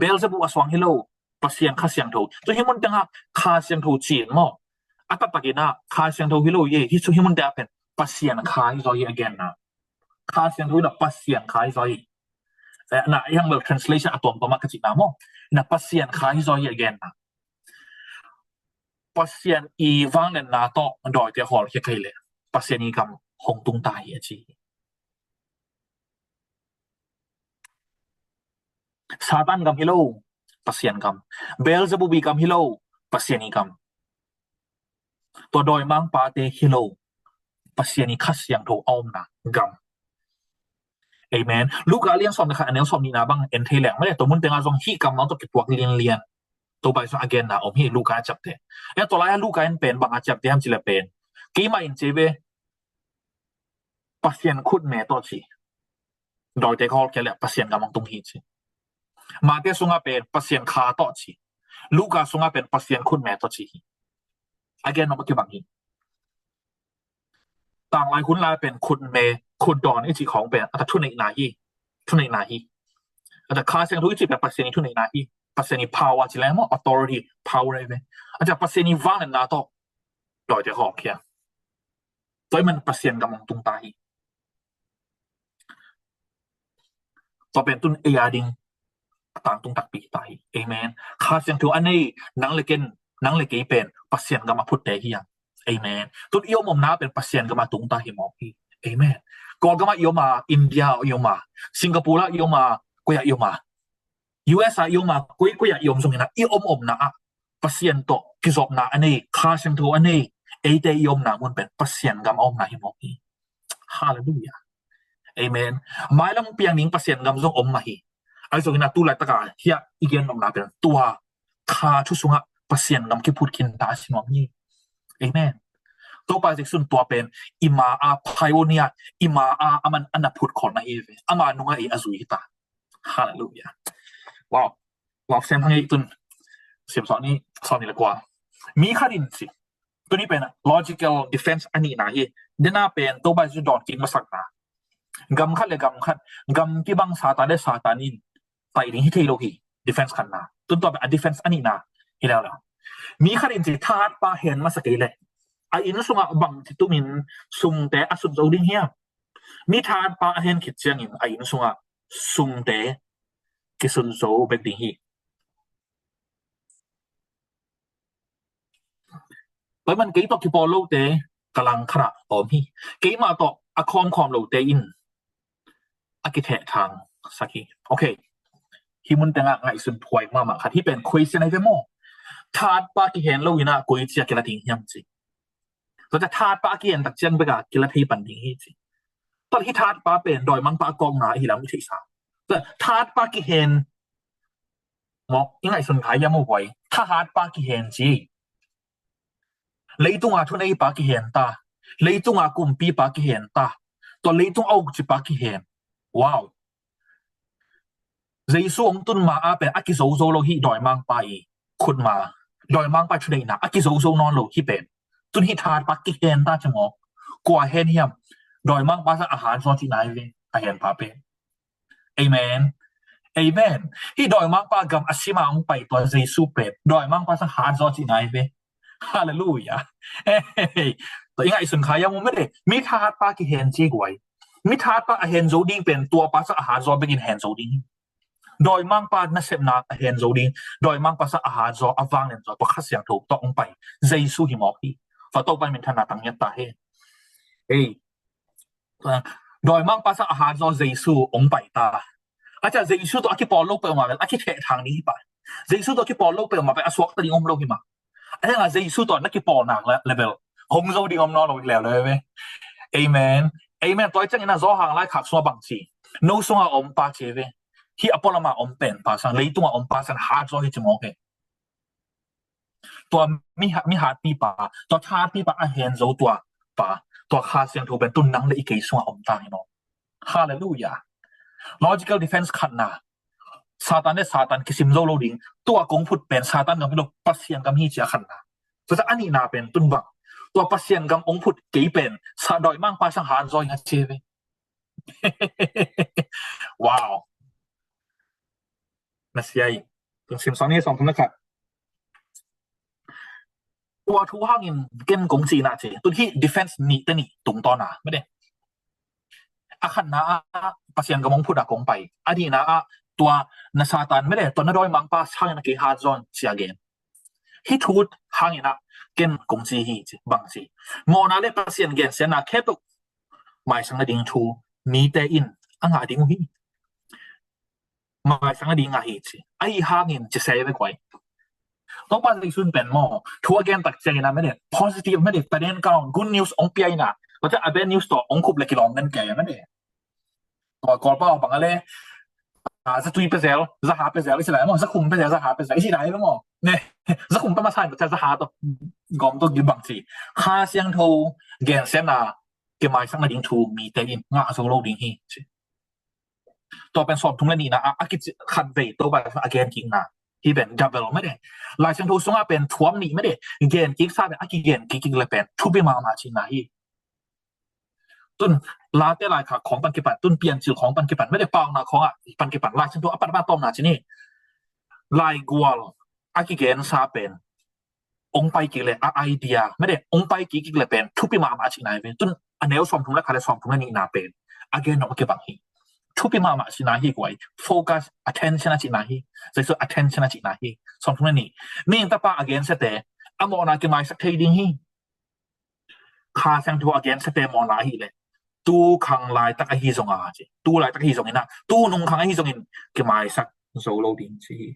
Beelzebub a suang hi lo, Pasian Kha Siangtho. Tua hih mun tengah Kha Siangtho cin maw, a taktakin ah Kha Siangtho hi lo hi. Hih, hih mun tengah pen Pasian Kha hi zaw hi a genna. Kha Siangtho in a Pasian Kha hi zaw hi. Eh, na, hiang bel translation a tuamtuam a ka cihna maw. Na Pasian Kha hi zaw hi a genna. Pasian i vangliatna tawh dawite hawlkhia kei leh Pasian i gam hong tung ta hi a ci hi. Satan gam hi lo, Pasian gam. Beelzebub i gam hi lo, Pasian i gam. Tua dawimangpate hi lo, Pasian i Kha Siangtho a omna gam. Amen. Luka lian sawm le khat a neu sawm nihna bang en thei leng mah le, tua mun tengah zong hih kammal tawh kituak lianlian Topa Jesu a genna om hi, Luka a ciapteh. Eh, tua lai-ah Luka in pen bang a ciapteh hiam cih leh pen, keimah in ci ve, Pasian khutme tawh ci. Dawite ka hawlkhia leh Pasian gam hong tung hi ci. Mate sungah pen Pasian Kha tawh ci. Luka sungah pen Pasian khutme tawh ci hi. A gen nop a kibang hi. Tanglai hun lai pen khutme, khutdawn i cih khawng pen a ta thuneihna hi. Thuneihna hi. A ta Kha Siangtho i cih pen Pasian i thuneihna hi. Pasian i power ci leng maw, authority, power ahi ve. A ta Pasian i vangliatna tawh dawite hawlkhia. Tua ahih man Pasian gam hong tung ta hi. Tua pen tun ei a ding a tangtung takpi hi ta hi. Amen. Kha Siangtho a nei nang le ken, nang le kei pen Pasian gam a phutte hi a. Amen. Tun i om omna pen Pasian gam a tung ta hi mawk hi. Amen. Kawlgam ah i om a, India ah i om a, Singapore ah i om a, koi ah i om a, U S ah i om a, koi koi ah i om zongin ah, i om omna ah Pasian tawh kizopna a nei, Kha Siangtho a nei eite i omna mun pen Pasian gam a omna hi mawk hi. Hallelujah. Amen. Mailam piang ding Pasian gam zong om mah hi. Ahi zongin ah tu laitak a hiah i gen nopna pen tua kha thu sungah Pasian gam kiphut khin ta a si nuam hi. Amen. Topa Jesu in tua pen i ma a pioneer, i ma a aman a na phut khol na hi ve. Ama nungah ei a zui hi ta. Hallelujah. Wow. Wow, sem hang ei tun. Sem sawh ni, sawh ni le kua. Mi khat in ci. Tuni pen logical defense a nihna hi. Dena pen Topa Jesu dawn kik masakna. Gam khat le gam khat, gam kibang Satan le Satan in pai ding hi thei lo hi. Defense khatna. Tun tua pen a defense a nihna hi leuleu. Mi khat in ci thahatpa hen masa kei leh a inn sungah bangci tumin sumte a sut zo ding hiam? Mi thahatpa a hen khit ciangin a inn sungah sumte kisut zo bek ding hi. Tua ahih man kei tawh kipawl lote ka lang khatah a om hi. Keimah tawh a khawmkhawm lote in a kithehthang sak hi. Okay. Hih mun tengah ngaihsun phuai mahmah khat. Hih pen question ahi ve maw. Thahatpa kihen lo in ah koi cia kila ding hiam ci. Tua ciang thahatpa a kihen tak ciang bek a kila thei pan ding hi ci. Tua hih thahatpa pen dawimangpa a kawkna ahi lam i theihsa. Tua thahatpa kihen maw, i ngaihsun kha hiam maw huai. Thahatpa kihen ci. Leitunga thuneipa kihen ta. Leitunga kumpipa kihen ta. Tua leitung a ukcipa kihen. Wow. Jesu hong tun ma a pen a kizozo lo hi dawimangpa i khutma. Dawimangpa thuneihna a kizozo nawn lo hi pen. Tun hih thahatpa kihen ta ci maw. Kua hen hiam? Dawimangpa sang a hat zaw cihna hi ve. A henpa pen. Amen. Amen. Hih dawimangpa gam a sim a hong pai tua Jesu pen dawimangpa sang hat zaw cihna hi ve. Hallelujah. Tua i ngaihsun kha hiam maw mede. Mi thahatpa kihen ci guai. Mi thahatpa a hen zo ding pen tuapa sang a hat zaw bekin hen zo ding hi. Dawimangpa nasepna a hen zo ding. Dawimangpa sang a hat zaw, a vanglian zaw, tua Kha Siangtho tawh hong pai Jesu hi mawk hi. Fa Topa minthanna tang ngiat ta hen. Ei. Dawimangpa sang a hat zaw Jesu hong pai ta. A cia Jesu tawh a kipawl lo peuhmah bel a kithehthang ding hi pah. Jesu tawh a kipawl lo peuhmah bel a suakta ding om lo hi mah. A hiangah Jesu tawh na kipawl nak le, le bel hong zo ding om nawn lo leuleu ve. Amen. Amen. Tua ciangin a Johan laikhak sungah bang ci. No sungah om pa ci ve. Hih a pualamah om pen pa sang, leitungah om pa sang hat zaw hi ci mawk hi. Tua mi ha-, mi hatpipa, tua thahatpipa a hen zo tua pa, tua Kha Siangtho pen tun nang le i kei sungah om ta hi maw. Hallelujah. Logical defense khatna. Satan le Satan kisim zo lo ding. Tua kong phut pen Satan gam hi lo, Pasian gam hi ci a khatna. Tua a nihna pen tun bang. Tua Pasian gam hong phut kei pen sa dawimangpa sang hat zaw hi a ci ve. Wow. Na sia hi. Tun sim sawm ni sawm thum na khat. Tua thu hangin ken kong cihna ci. Tun hih defense nih te nih tungtawna. Mede. A khatna ah Pasian gam hong phut a kong pai. A nihna ah tua na Satan mede, tua na dawimangpa sangin a kei hat zaw in ci a gen. Hih thu hangin ah ken kong ci hi ci, bang ci. Mawhna le Pasian gensiatna khempeuh maisak nading thu mite in a ngah ding uh hi. Maisak nading ngah hi ci. Ahi hangin ci se ve guai. Topa Jesu in pen maw, thu a gen tak ciangin ah mede, positive mede, paden kaun, good news hong pia in ah, tua ciang a bad news tawh hong khup le kilawm den kei mede. Tua Kawlpau bang a le, a, zatui pia zel, zaha pia zel i ci lai maw, zakhum pia zel, zaha pia zel i ci lai maw. Ne, zakhum pia masa in tua ciang zaha tawh gawm tawh kibang ci. Kha Siangtho gensiatna kimaisak nading thu mite in ngah zo lo ding hi ci. Tua pen sawmthum le nihna ah a kici khatvei Topa a gen kikna. Hih pen double mede. Lai Siangtho sungah pen thuam nih mede. Gen kiksa pen a kigen kik kik le pen thupi mahmah cihna hi. Tun Late Laikhak khawng pan kipan, tun Piancil khawng pan kipan mede, Paunak khawng ah pan kipan, Lai Siangtho a pat a pan tawmna ci ni. Laigual a kigensa pen hong pai kik le a idea mede, hong pai kik kik le pen thupi mahmah cihna hi ve. Tun a neu sawmthum le khat le sawmthum le nihna pen a gen nop a kibang hi. Thupi mahmah cihna hi guai. Focus, attention a cihna hi. Jesu attention a cihna hi. Sawmthum le nih. Mihing Tapa a gensiate a mawhna kimaisak thei ding hi. Kha Siangtho a gensiate mawhna ahih leh tu khang laitak ahi zong a ci. Tu laitak ahi zongin ah, tu nung khang ahi zongin kimaisak zo lo ding ci hi.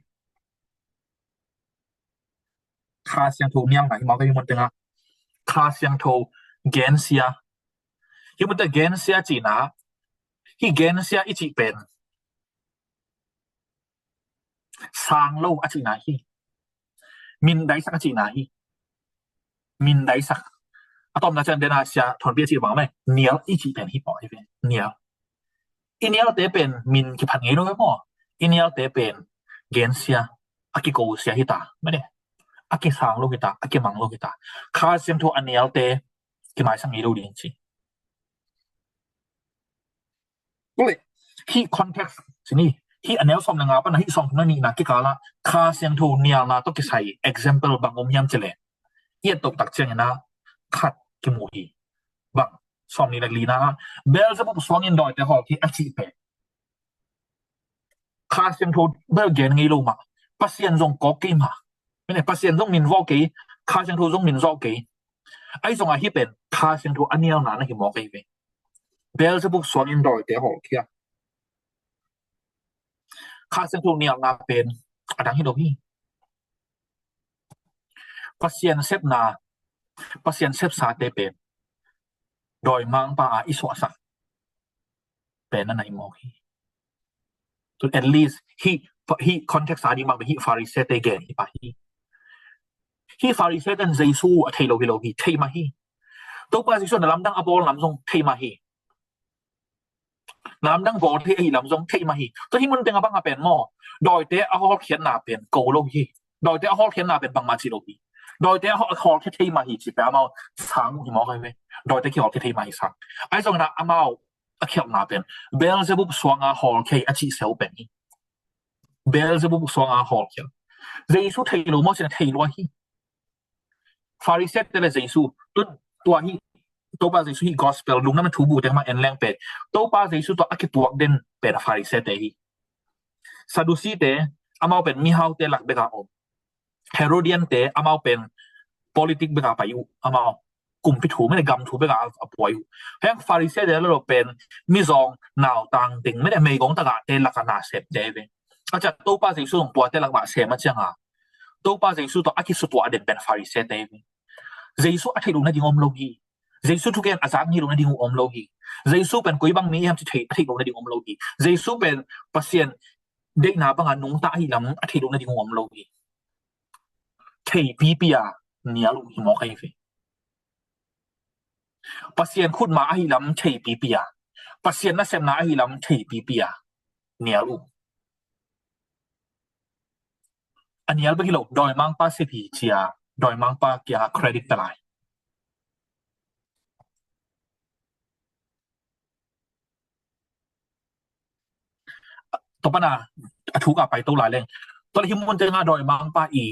Kha Siangtho nialna hi mawk a, hih mun tengah Kha Siangtho gensia. Hih mun tengah gensia cihna, hih gensia i cih pen sang lo a cihna hi. Mindaisak a cihna hi. Mindaisak. A tawpna ciang dena sia Thawnpi a cih bang meh, nial i cih pen hi pawh hi ve. Nial. I nialte pen min kiphat ngei lo ve maw. I nialte pen gensia, a kikosia hi ta mede. A kisang lo hi ta, a kimang lo hi ta. Kha Siangtho a nialte kimaisak ngei lo ding ci. Tule, hih context ci ni, hih a neu sawm le nga pan a hih sawmthum le nihna kikal ah Kha Siangtho nialna tawh kisai example bang om hiam ci leh, i et toh tak ciangin ah khat kimu hi. Bang, sawmnih le lina ah Beelzebub suangin dawite hawl kei a cih pen Kha Siangtho bel gen ngei lo mah. Pasian zong kawk kei mah. Pasian zong min vawh kei, Kha Siangtho zong min zawh kei. Ahi zongah hih pen Kha Siangtho a nialna na hi mawk ahi ve. Beelzebub suangin dawite hawl kei a. Kha Siangtho nialna pen a dang hi lo hi. Pasian sepna, Pasian sepsate pen dawimangpa a i suahsak pen a na hi mawk hi. Tun at least hih, hih context a ding bang pen hih Pharisee-te gen hi pah hi. Hih Pharisee-ten Jesu a thei lo hi lo hi, thei mah hi. Topa Jesu na lamdang a bawl lam zong thei mah hi. Na lamdang bawl thei ahi lam zong thei mah hi. Tua hih mun teng a bang a pen maw, dawite a hawlkhiatna pen ko lo hi. Dawite a hawlkhiatna pen bangmah ci lo hi. Dawite a haw-, a hawlkhia thei mah hi ci pen amau sang uh hi mawk ahi ve. Dawite kihawlkhia thei mah hi sang. Ahi zongin ah amau a khialhna pen Beelzebub suanga hawlkhia a cih seuh pen hi. Beelzebub suanga hawlkhia. Jesu thei lo maw ci-in a thei lua hi. Pharisee-te le Jesu, tun tua hi, Topa Jesu hih gospel, Lungdamna Thu bu teng mah en leng pen, Topa Jesu tawh a kituak den pen a Pharisee-te hi. Sadducee-te, amau pen mihaute lak bek a om. Herodian-te, amau pen politic bek a pai uh, amau kumpi thu, mene gam thu bek a, a buai uh. Heng Pharisee-te le lo pen mizawng nautang ding, mene meigong tagahte lak a na semte ve. A ciah Topa Jesu zong tuate lak mah sem a ciang a, Topa Jesu tawh a kisutuah den pen Pharisee-te hi. Jesu a theih loh nading om lo hi. Jesu thugen a zak ngei loh nading om lo hi. Jesu pen koi bang mi hiam ci thei, a theih loh nading om lo hi. Jesu pen Pasian deihna banga nungta ahi lam a theih loh nading om lo hi. Thei pipi a nial uh hi mawk ahi ve. Pasian khutma ahi lam thei pipi a, Pasian nasepna ahi lam thei pipi a nial uh. A nial bek hi lo, dawimangpa sep hi cia, dawimangpa kia credit pe lai. Tua pana a thu ka pai to lai leng, tua le hi mun tenga dawimangpa i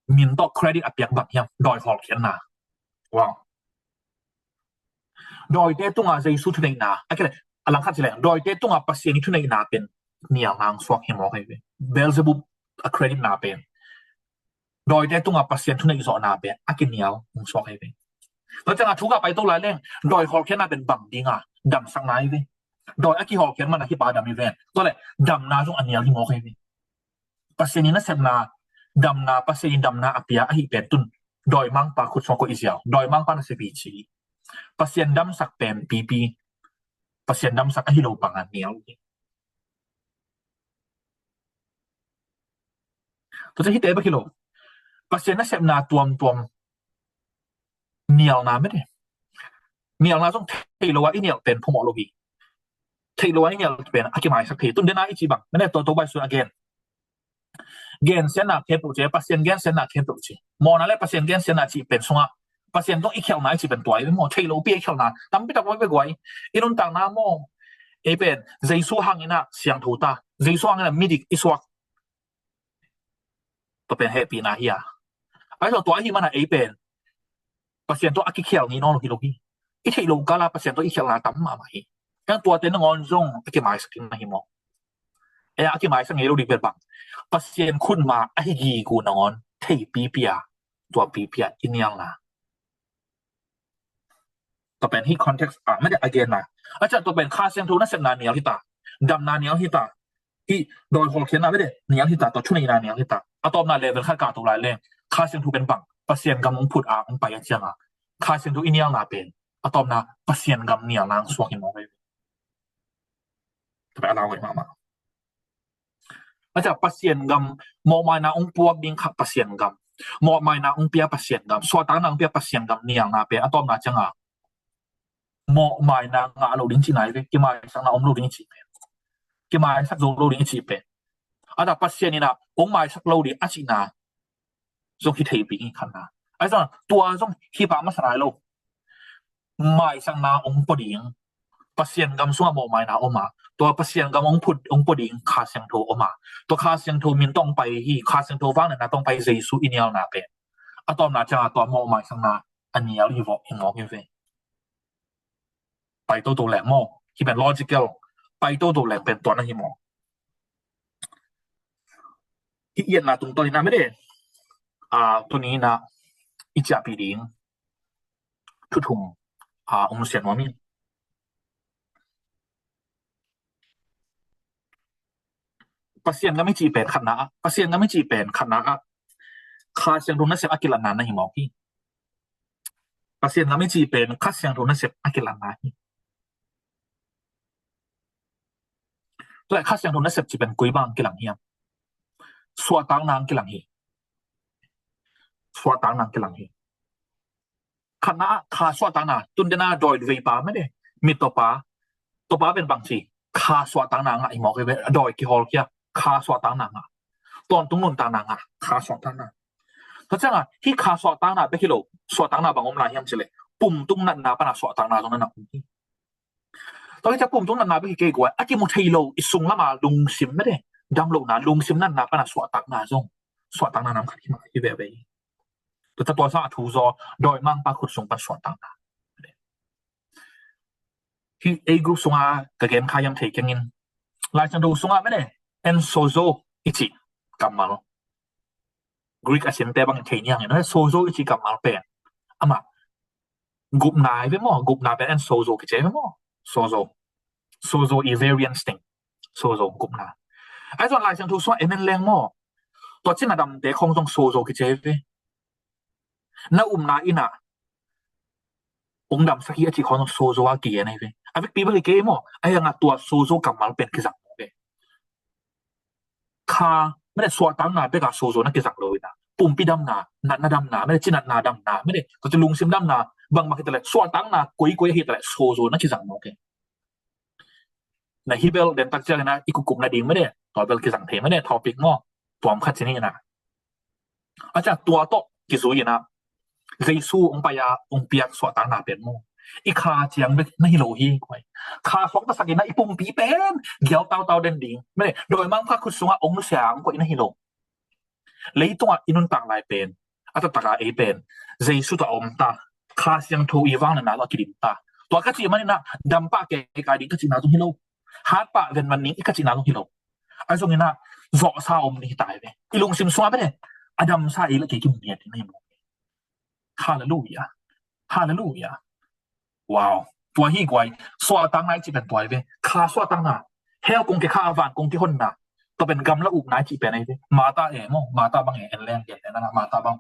min tawh credit a piak bang hiam, dawi hawlkhiatna. Wow. Dawite tungah Jesu thuneihna, a kile, a langkhat ci leng, dawite tungah Pasian i thuneihna pen nialna hong suak hi mawk hi ve. Beelzebub a credit na pen dawite tungah Pasian thuneih zawhna pen a kinial hong suak hi ve. Tua ciangah thu ka pai to lai leng, dawi hawlkhiatna pen bang dinga damsakna hi ve. Dawi a kihawlkhiat mana hih pa dam hi ve. Tua le damna zong a nial hi mawk hi ve. Pasian in a sepna damna, Pasian in damna a pia ahi pen tun dawimangpa khut sungah koih i ziau, dawimangpa nasep hi ci. Pasian damsak pen pipi, Pasian damsak ahi lo banga nial hi. Tua ciang hihte bek hi lo, Pasian nasepna tuamtuam nialna mete, nialna zong thei lo a i nial pen phumawh lo hi. Thei lo a i nial pen a kimaisak thei. Tun dena i ci bang mete, to to bai sun a gen, gensiatna khempeuh ci, Pasian gensiatna khempeuh ci. Mawhna le Pasian gensiatna cih pen sungah Pasian tawh i khialhna i cih pen tua hi ve maw. Thei lopi a i khialhna tampi tak ua i ve guai. I nuntakna maw, ei pen Jesu hangin a siangtho ta, Jesu hangin a midik i suak. Tua pen hehpihna hi a, ahi zong tua ahi mana ei pen Pasian tawh a kikhial ngei nawn lo hi lo hi. I theih lo kala Pasian tawh i khialhna tam mahmah hi. Hiang tuate nangawn zong a kimaisak ding na hi maw? Ei a kimaisak ngei lo ding pen bang, Pasian khutma ahi gige nangawn thei pipi a, tua pipi a i nialna. Tua pen hih context ah mete a genna. A ciah tua pen Kha Siangtho nasepna nial hita, damna nial hita, hih dawi hawlkhiatna mete nial hita, tua thuneihna nial hita. A tawpna level khat ka to lai leng Kha Siangtho pen bang, Pasian gam hong phut a hong pai a cianga Kha Siangtho i nialna pen a tawpna Pasian gam nialna hong suak hi mawk hi. Tua pen a lau hoih mahmah. A ciah Pasian gam, mawhmaina hong puak ding kha Pasian gam, mawhmaina hong pia Pasian gam, suahtakna hong pia Pasian gam nialna pen a tawpna cianga mawhmaina ngah lo ding cihna hi ve. Kimaisakna om lo ding i cih pen, kimaisak zo lo ding i cih pen, a ciah Pasian in a hong maisak lo ding a cihna zong hi thei ding hi khatna. Ahi zong tua zong hi pah masa nai lo. Maisakna hong pua ding, Pasian gam sungah mawhmaina om a, tua Pasian gam hong phut, hong pua ding Kha Siangtho om a, tua Kha Siangtho min tawh hong pai hi, Kha Siangtho vangliatna tawh hong pai Jesu i nialna pen a tawpna cianga tua mawhmaisakna a nial hi vawh hi mawk hi ve. Pai toto leng maw, hih pen logical, pai toto leng pen tua na hi maw? Hih i etna tungtawn in a mete, a, tuni in a i ciahpih ding thu thum, a, hong sian nuam hi. Pasian gam i cih pen khatna ah, Pasian gam i cih pen khatna ah Kha Siangtho nasep a kilatna na hi mawk hi. Pasian gam i cih pen Kha Siangtho nasep a kilatna hi. Tua Kha Siangtho nasep cih pen koi bang kilang hiam? Suahtakna ang kilang hi. Suahtakna ang kilang hi. Khatna ah kha suahtakna, tun dena dawi veipa mete, mit tawpa, tawpa pen bang ci, kha suahtakna ngah hi mawk hi ve. Dawi kihawlkhia, kha suahtakna ngah, tawntung nuntakna ngah, kha suahtakna. Tua cianga hih kha suahtakna bek hi lo, suahtakna bang om lai hiam cih leh pumtung natna pana suahtakna zong na na om hi. Tua hi ciah pumtung natna bek hi kei guai, a kimu thei lo i sung lama lungsim mete, damlohna, lungsim natna pana suahtakna zong, suahtakna nam khat hi mah hi veve hi. Tua tua sa a thu zaw, dawimangpa khut sung pan suahtakna. Hih ei group sunga ka gen kha hiam thei kengin, Lai Siangtho sunga mete, en sozo i cih kammal, Greek a simte bang thei ni hangin, sozo i cih kammal pen amah gupna hi ve maw, gupna pen en sozo kici ve maw. Sozo, sozo i variance teng, sozo gupna. Ahi zong Lai Siangtho sungah en en leng maw, tua cina damte khong zong sozo kici ve. Na upna in a hong damsak hi a cih khong zong sozo a kigen ahi ve. A vekpi bek hi kei maw, ahi hangah tua sozo kammal pen kizang maw ve. Kha mete suahtakna beka sozo na kizang lo in a, pumpi damna, natna damna mete, cinatna damna mete, tua ci lungsim damna, bangmah hi ta leh, suahtakna koikoi hi ta leh sozo na kizang maw ke. Na hi bel den tak ciangin a i kukupna ding mete, tua bel kizang thei mete, topic maw, tuam khat ci ni in a. A ciah tua tawh kizui in a, Jesu hong pai a hong piak suahtakna pen maw, i kha ciang bek na hi lo hi guai. Kha suaktasak in a i pumpi pen giau tautau den ding mete, dawimangpa khut sungah hong nusia hong koih na hi lo. Leitungah i nuntak lai pen a taktak a ei pen Jesu tawh a om ta, Kha Siangtho i vangliatna tawh a kidim ta. Tua ka cih manin ah dampah kei ka ding ka cihna zong hi lo. Hatpah venvan ning i ka cihna zong hi lo. Ahi zongin ah zawhsa om ni hi ta hi ve. I lungsim sungah bene a damsa ei la kei kimu ni a ding na hi mawk. Halleluiah. Halleluiah. Wow. Tua hi guai. Suahtakna i cih pen tua hi ve. Kha suahtakna. Hell kong kikha a, van kong kihonna. Tua pen gamla ukna i cih pen ahi ve. Martha e maw, Martha bang e, en leng gen leng na Martha bang.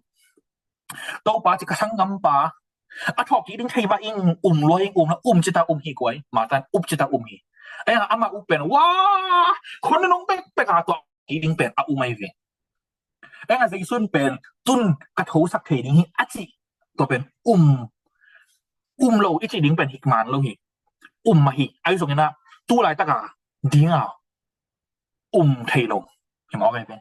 Topa ci, ka sanggampa a thawhkik ding thei mah ing, um lua ing, um la, um cita um hi guai. Martha up cita um hi. Ahi hang amah up pen, wah, khon nunung pekpek a tua kik ding pen a um ahi ve. Ahi hang Jesu in pen tun ka thosak thei ding hi a cih tua pen um, um lo i cih ding pen hik man lo hi. Um mah hi. Ahi zongin ah tu laitak a ding a um thei lo hi mawk ahi ve.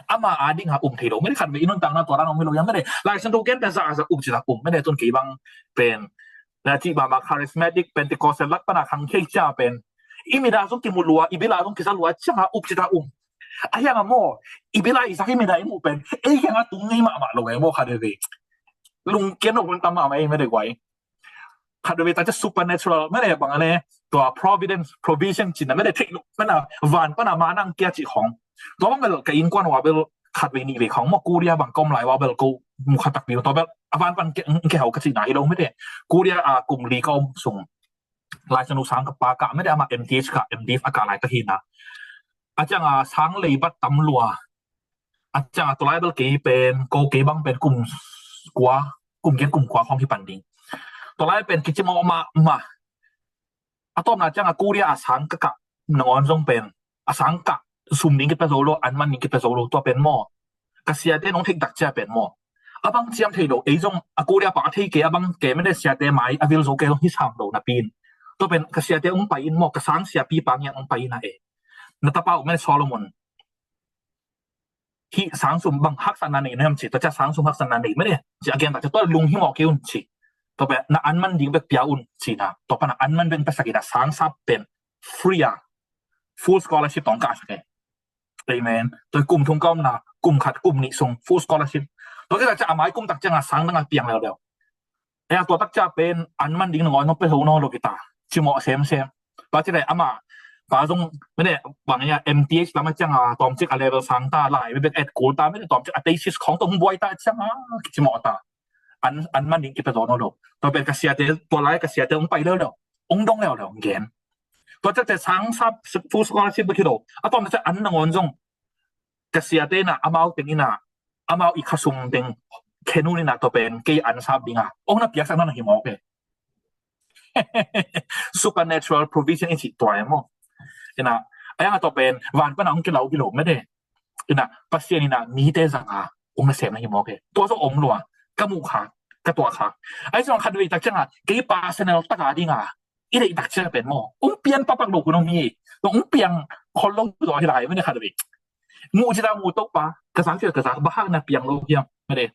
Ama a ding a um thei lo. Mede khat vei i nuntakna tua dan om hi lo hiam mede. Lai Siangtho gen pen zahzah um cita um. Mede tun kei bang pen na cih mahmah charismatic Pentecostal lak pan a khang khei cia pen i mit a zong kimu lua, i bil a zong kiza lua ciang a up cita um. Ahi hang a maw, i bil a i zak i mit a i muh pen ei kiang a tung ngei mahmah lo e maw khat vei. Lungkiat nop hun tam mahmah ei mede guai. Khat vei ta cia supernatural mede bang a le tua providence, provision cihna mede theih lo. Mede van pan a manang kia cih khong. Tua bang bel ka innkuan ua bel khat vei nih vei khong maw Korea bang ka om lai ua bel ko mu khat takpi tua bel a van pan ke, ke hau ka cihna hi lo mede. Korea a kum li ka om sung Lai Siangtho sang ka pha kah mede, amah M Th kah, M Div a kah laitak hi na. A ciang a sang leibat tam lua. A ciang a tua lai bel kei pen, ko kei bang pen kum kua, kum giat kum kua khawng hi pan ding. Tua lai pen kicimawh mahmah. A tawpna ciang a Korea a sang ka kah nangawn zong pen a sang kah sum ding kipia zo lo, an man ding kipia zo lo, tua pen maw. Ka siate nong theih tak cia pen maw. A bang ciam thei lo, ei zong a Korea pau a thei kei, a bang kei mede siate mai a vil zo kei zong hi sam lo napi in. Tua pen ka siate ong pai in maw, ka sang siapi pa ngiang ong pai in a e. Na tapa uh mede Solomon. Hih sang sum bang haksatna nei na hiam ci, tua cia sang sum haksatna nei mede. Ci a gen tak cia tua lung hi mawk kei un ci. Tua pen na an man ding bek pia un ci na. Tua pan a an man bek pia sak in a sang sap pen free a. Full scholarship tawh kah sak e. Amen. Tua kum thum ka omna, kum khat, kum nih sung, full scholarship. Tua kei tak cia a mai kum tak ciang a sang dang a piang leuleu. Ahi a tua tak cia pen an man ding nangawn nong pia zo nawn lo kita. Cimawh semsem. Tua ci le amah pa zong mede bang ia M Th lam a ciang a tawmcik a level sang ta lai, mede et kul ta, mede tawmcik a thesis khawng tawh hong buai ta ciang a kicimawh ta. An, an man ding kipia zo nawn lo. Tua pen ka siate, tua lai ka siate hong pai leuleu. Hong dong leuleu, hong gen. Tua ciang te sang sap full scholarship bek hi lo. A tawm ciang an nangawn zong ka siate in a amau teng in a amau i khasum teng khenun in a tua pen kei an sap ding a ong na piaksak na na hi mawk e. Supernatural provision i cih tua e maw. In a, a yang a tua pen van pan a ong kilau hi lo mede. In a Pasian in a mite zang a ong na sem na hi mawk e. Tua zong om lua, ka muh khak, ka tuah khak. Ahi zong khat vei tak ciang a kei personal tak a ding a i deih tak cia pen maw, ong pian pakpak lo kun om hi. Tua ong piang khol lo zaw hi lai mede khat vei. Muh cita muh Topa, ka zak cita ka zak, bang hang na piang lo hiam mede.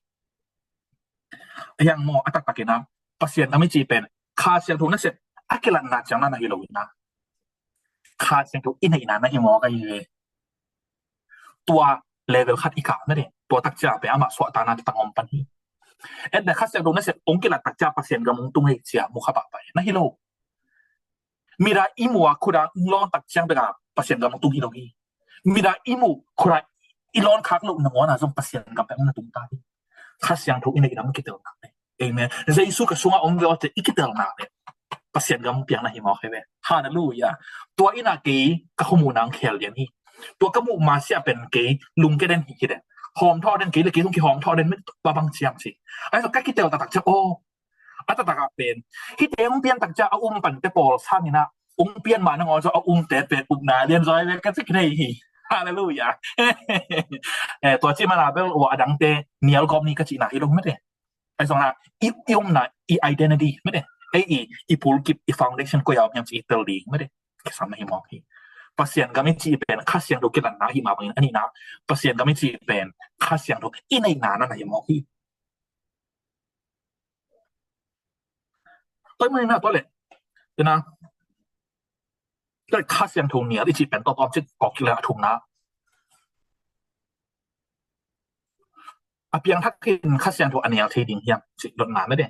Hiang maw, a taktak in a Pasian gam i cih pen Kha Siangtho nasep a kilatna ciang na na hi lo in a Kha Siangtho i neihna na hi mawk ahi ve. Tua level khat i kah mede, tua tak cia pen amah suahtakna taktak om pan hi. Etna Kha Siangtho nasep ong kilat tak cia Pasian gam ong tung hei cia mu kha pahpah na hi lo. Mit a i muh a khut a ong lawn tak ciang bek a Pasian gam ong tung hi lo hi. Mit a i muh khut a i lawn khak loh nangawn a zong Pasian gam pen ong na tung ta hi. Kha Siangtho i neihna ong kitelna le. Amen. Jesu ka sungah om ve aw te i kitelna le Pasian gam piang na hi mawk hi ve. Halleluiah. Tua in a kei ka khumu nang khel lian hi. Tua ka muh ma sia pen kei lungke den hi hi den. Hawm thaw den kei le kei zong kihawm thaw den mede bang ciam ci. Ahi zong ka kitel taktak cia aw. A taktak a pen hihte ong pian tak cia a um pante pawl sang in a ong pian ma nangawn zong a umte pen upna lian zaw hi ve ka ci kithei hi. Halleluiah. Eh, tua ci man a bel ua a dangte nial gawp ni ka cihna hi lo mede. Ahi zong a i, i omna i identity mede. Ei i, i pulkip i foundation koi a om hiam ci i tel ding mede. Kisam na hi mawk hi. Pasian gam i cih pen Kha Siangtho kilatna hi mah bangin a nihna Pasian gam i cih pen Kha Siangtho i neihna na na hi mawk hi. Tua i manina tua le. Ina. Tua Kha Siangtho nial i cih pen tua tawmcik kawk kik le a thumna. A piangthak in Kha Siangtho a nial thei ding hiam cih dotna mede.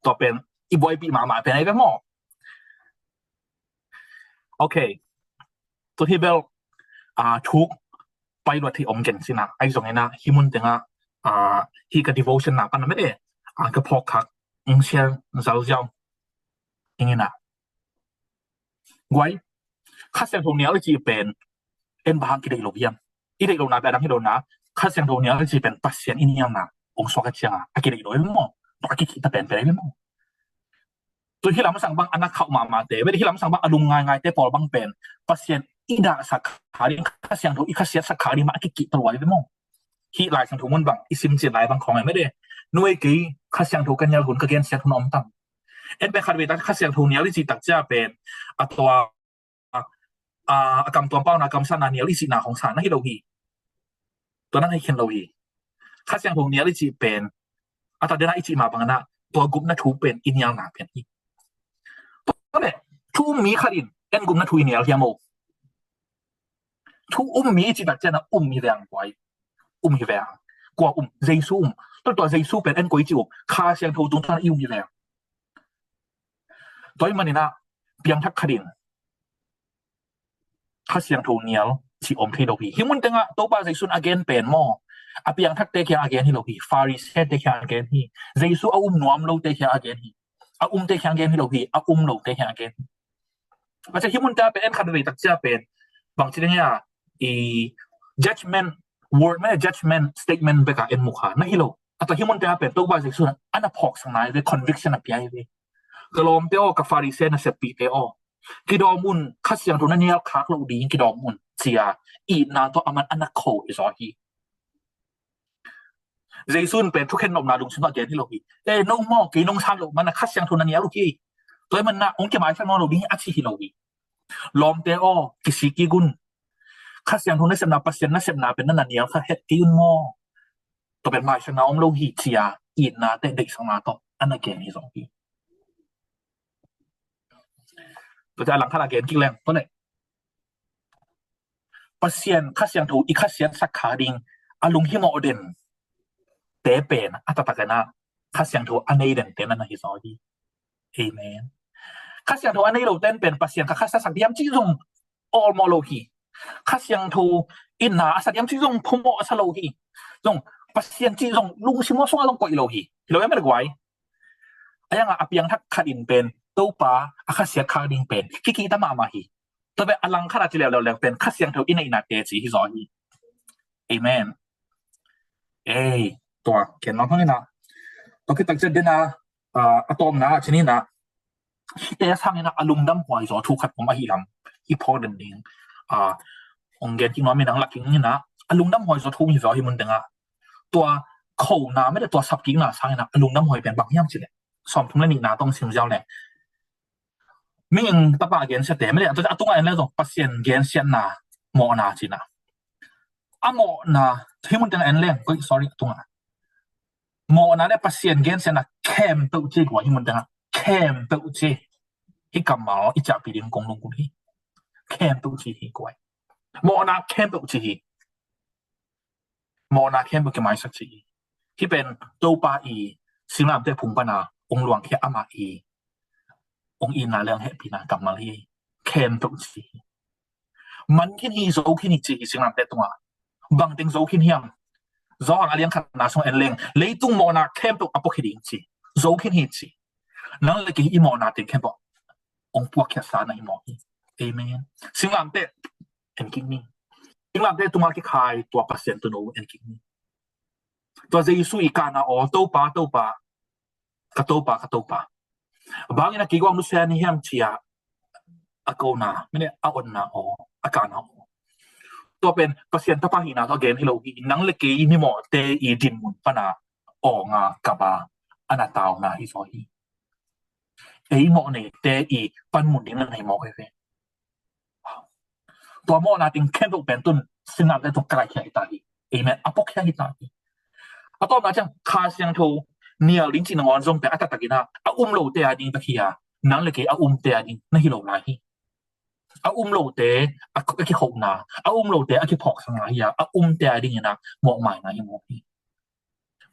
Tua pen i buaipih mahmah pen ahi ve maw. Ok. Tu hi bel, ah, thuk pai luat hi om gen sina. Ai zong ina, hi mun tenga, ah, hi ka devotion na pan na mede, ah, ka phawk khak, ung sial, zau ziau. Ing ina. Guai, Kha Siangtho nial i ci pen, en bahang ki dei lo hiam. I dei lo na, bia dang hi lo na, Kha Siangtho nial i ci pen, Pasian i nial na, ong suak a cianga, a ki dei lo hiam mo. A ki ki ta pen pen hiam mo. Tu hi lam sang bang a na khauh mahmah te, bia hi lam sang bang a lung ngai ngai te pawl bang pen, Pasian i dah sak kha ding, Kha Siangtho i khasiat sak kha ding ma a ki ki ta lo hiam mo. Hi Lai Siangtho mun bang, i sim cin lai bang khong ai mede. Nuai kei, Kha Siangtho ka nial hun, ka gensiat hun om tam. En pen khat vei tak Kha Siangtho nial i ci tak cia pen, a tua, a, a kam tuam pau na kam sa na nial i ci na hong sa na hi lo hi. Tua na hi khen lo hi. Kha Siangtho nial i ci pen, a ta dena i ci ma bang na, tua gupna thu pen, i nial na pen hi. Tua le, thu um mi khat in, en gupna thu i nial hiam o. Thu um mi i ci tak cia na um hi veng guai. Um hi veng. Kua um, Jesu um. Tua tua Jesu pen en koi ci um. Kha Siangtho tung tan i um hi veng. Tua i manina, piang thak khat in. Kha Siangtho nial ci om thei lo hi. Hi mun tenga, Topa Jesu a gen pen mo. A piang thak te kia a gen hi lo hi. Pharisee te kia a gen hi. Jesu a um nuam lo te kia a gen hi. A um te kia a gen hi lo hi. A um lo te kia a gen hi. Aca hi mun tenga pen en khat vei tak cia pen. Bang ci deng ya, i judgment, word me judgment statement beka en mukha. Na hi lo. A ta hi mun tenga pen, Topa Jesu a na phawk sang nai ve, conviction a pia hi ve. Ka lawmte aw, ka Pharisee na seppihte aw. Kidawm un, Kha Siangtho na nial khak lo ding, kidawm un, cia, itna tawh aman a na kho hi zaw hi. Jesu in pen thukhen nopna lungsim a gen hi lo hi. E, no maw, kei nong san lo, mana Kha Siangtho na nial uh hi. Tua i manna, ong kimaisak nawn lo ding, a ci hi lo hi. Lawmte aw, kisik kik un. Kha Siangtho na sepna, Pasian na sepna, pen na na nial kha het kei un maw. Tua pen maisak na om lo hi cia, itna te deihsakna tawh, a na gen hi zaw hi. Tua cia langkhat a gen kik leng, tua le. Pasian, Kha Siangtho, i khasiat sak kha ding, a lunghimawh den, te pen, a taktak ina, Kha Siangtho a nei den te na na hi zaw hi. Amen. Kha Siangtho a nei lo ten pen, Pasian ka khasiat sak diam ci zong, awlmawh lo hi. Kha Siangtho itna a sa diam ci zong phuhmawh a sa lo hi. Zong Pasian ci zong lungsim aw sungah zong koih lo hi. Hi lo em guai. A yanga a piang thak khat in pen Topa a khasiat khak ding pen kikita mahmah hi. Tua pen a langkhat a ci leuleu leng pen Kha Siangtho i neihna te ci hi zaw hi. Amen. Ei, tua ken lam hangina. Tua kitak ciat dena, ah, a tawmna a cinina. Hite sangina a lungdam huai zaw thu khat om ahi lam. I phawk den ding. Ah, ong gen kik nuam inang laking ina. A lungdam huai zaw thu hi zaw hi mun tenga. Tua khona mede tua sapkikna sangina a lungdam huai pen bang hiam cile. Sawmthum le nihna tong sim ziau le. Mihing tapa gensiate mede a tunga en le zong Pasian gensiatna mawhna cina. A mawhna, hi mun tenga en leng, oi, sorry, a tunga. Mawhna le Pasian gensiatna khempeuh ci kua hi mun tenga, khempeuh ci. Hi kammal i ciahpih ding kong lungkul hi. Khempeuh ci hi kua. Mawhna khempeuh ci hi. Mawhna khempeuh kimaisak ci hi. Hi pen Topa i singlamte phung pana ong luangkhia amah i ong itna le ong hehpihna kammal hi. Khempeuh ci hi. Man khin hi, zo khin hi ci hi singlamte tunga. Bangteng zo khin hiam? Zo ang a liang khatna sung en leng. Leitung mawhna khempeuh a pok hi ding ci. Zo khin hi ci. Nang le kei i mawhna teng khempeuh ong puakkhiatsa na hi mawh hi. Amen. Singlamte en kik ni. Singlamte tunga kikhai tua Pasian tunu en kik ni. Tua Jesu i kana aw, Topa, Topa, ka Topa, ka Topa. Bangin a kiguang nusia ni hiam cia a kona, mene a onna aw, a kana aw. Tua pen Pasian tapa hina tua gen hi lo hi, nang le kei mimawhte i dinmun pana awnga kaba a na tauna hi zaw hi. Ei mawh neite i panmun ding na nei mawk hi ve. Tua mawhna ting khempeuh pen tun singlamte tung kalaikhia hi ta hi. Amen. A pokkhia hi ta hi. A tawpna ciang Kha Siangtho nial ding cih nangawn zong pen a taktak ina a um lote a ding bek hi a, nang le kei a umte a ding na hi lo lai hi. A um lote a, a kikhopna, a um lote a kiphawksakna hi a, a umte a ding ina mawhmaina hi mawk hi.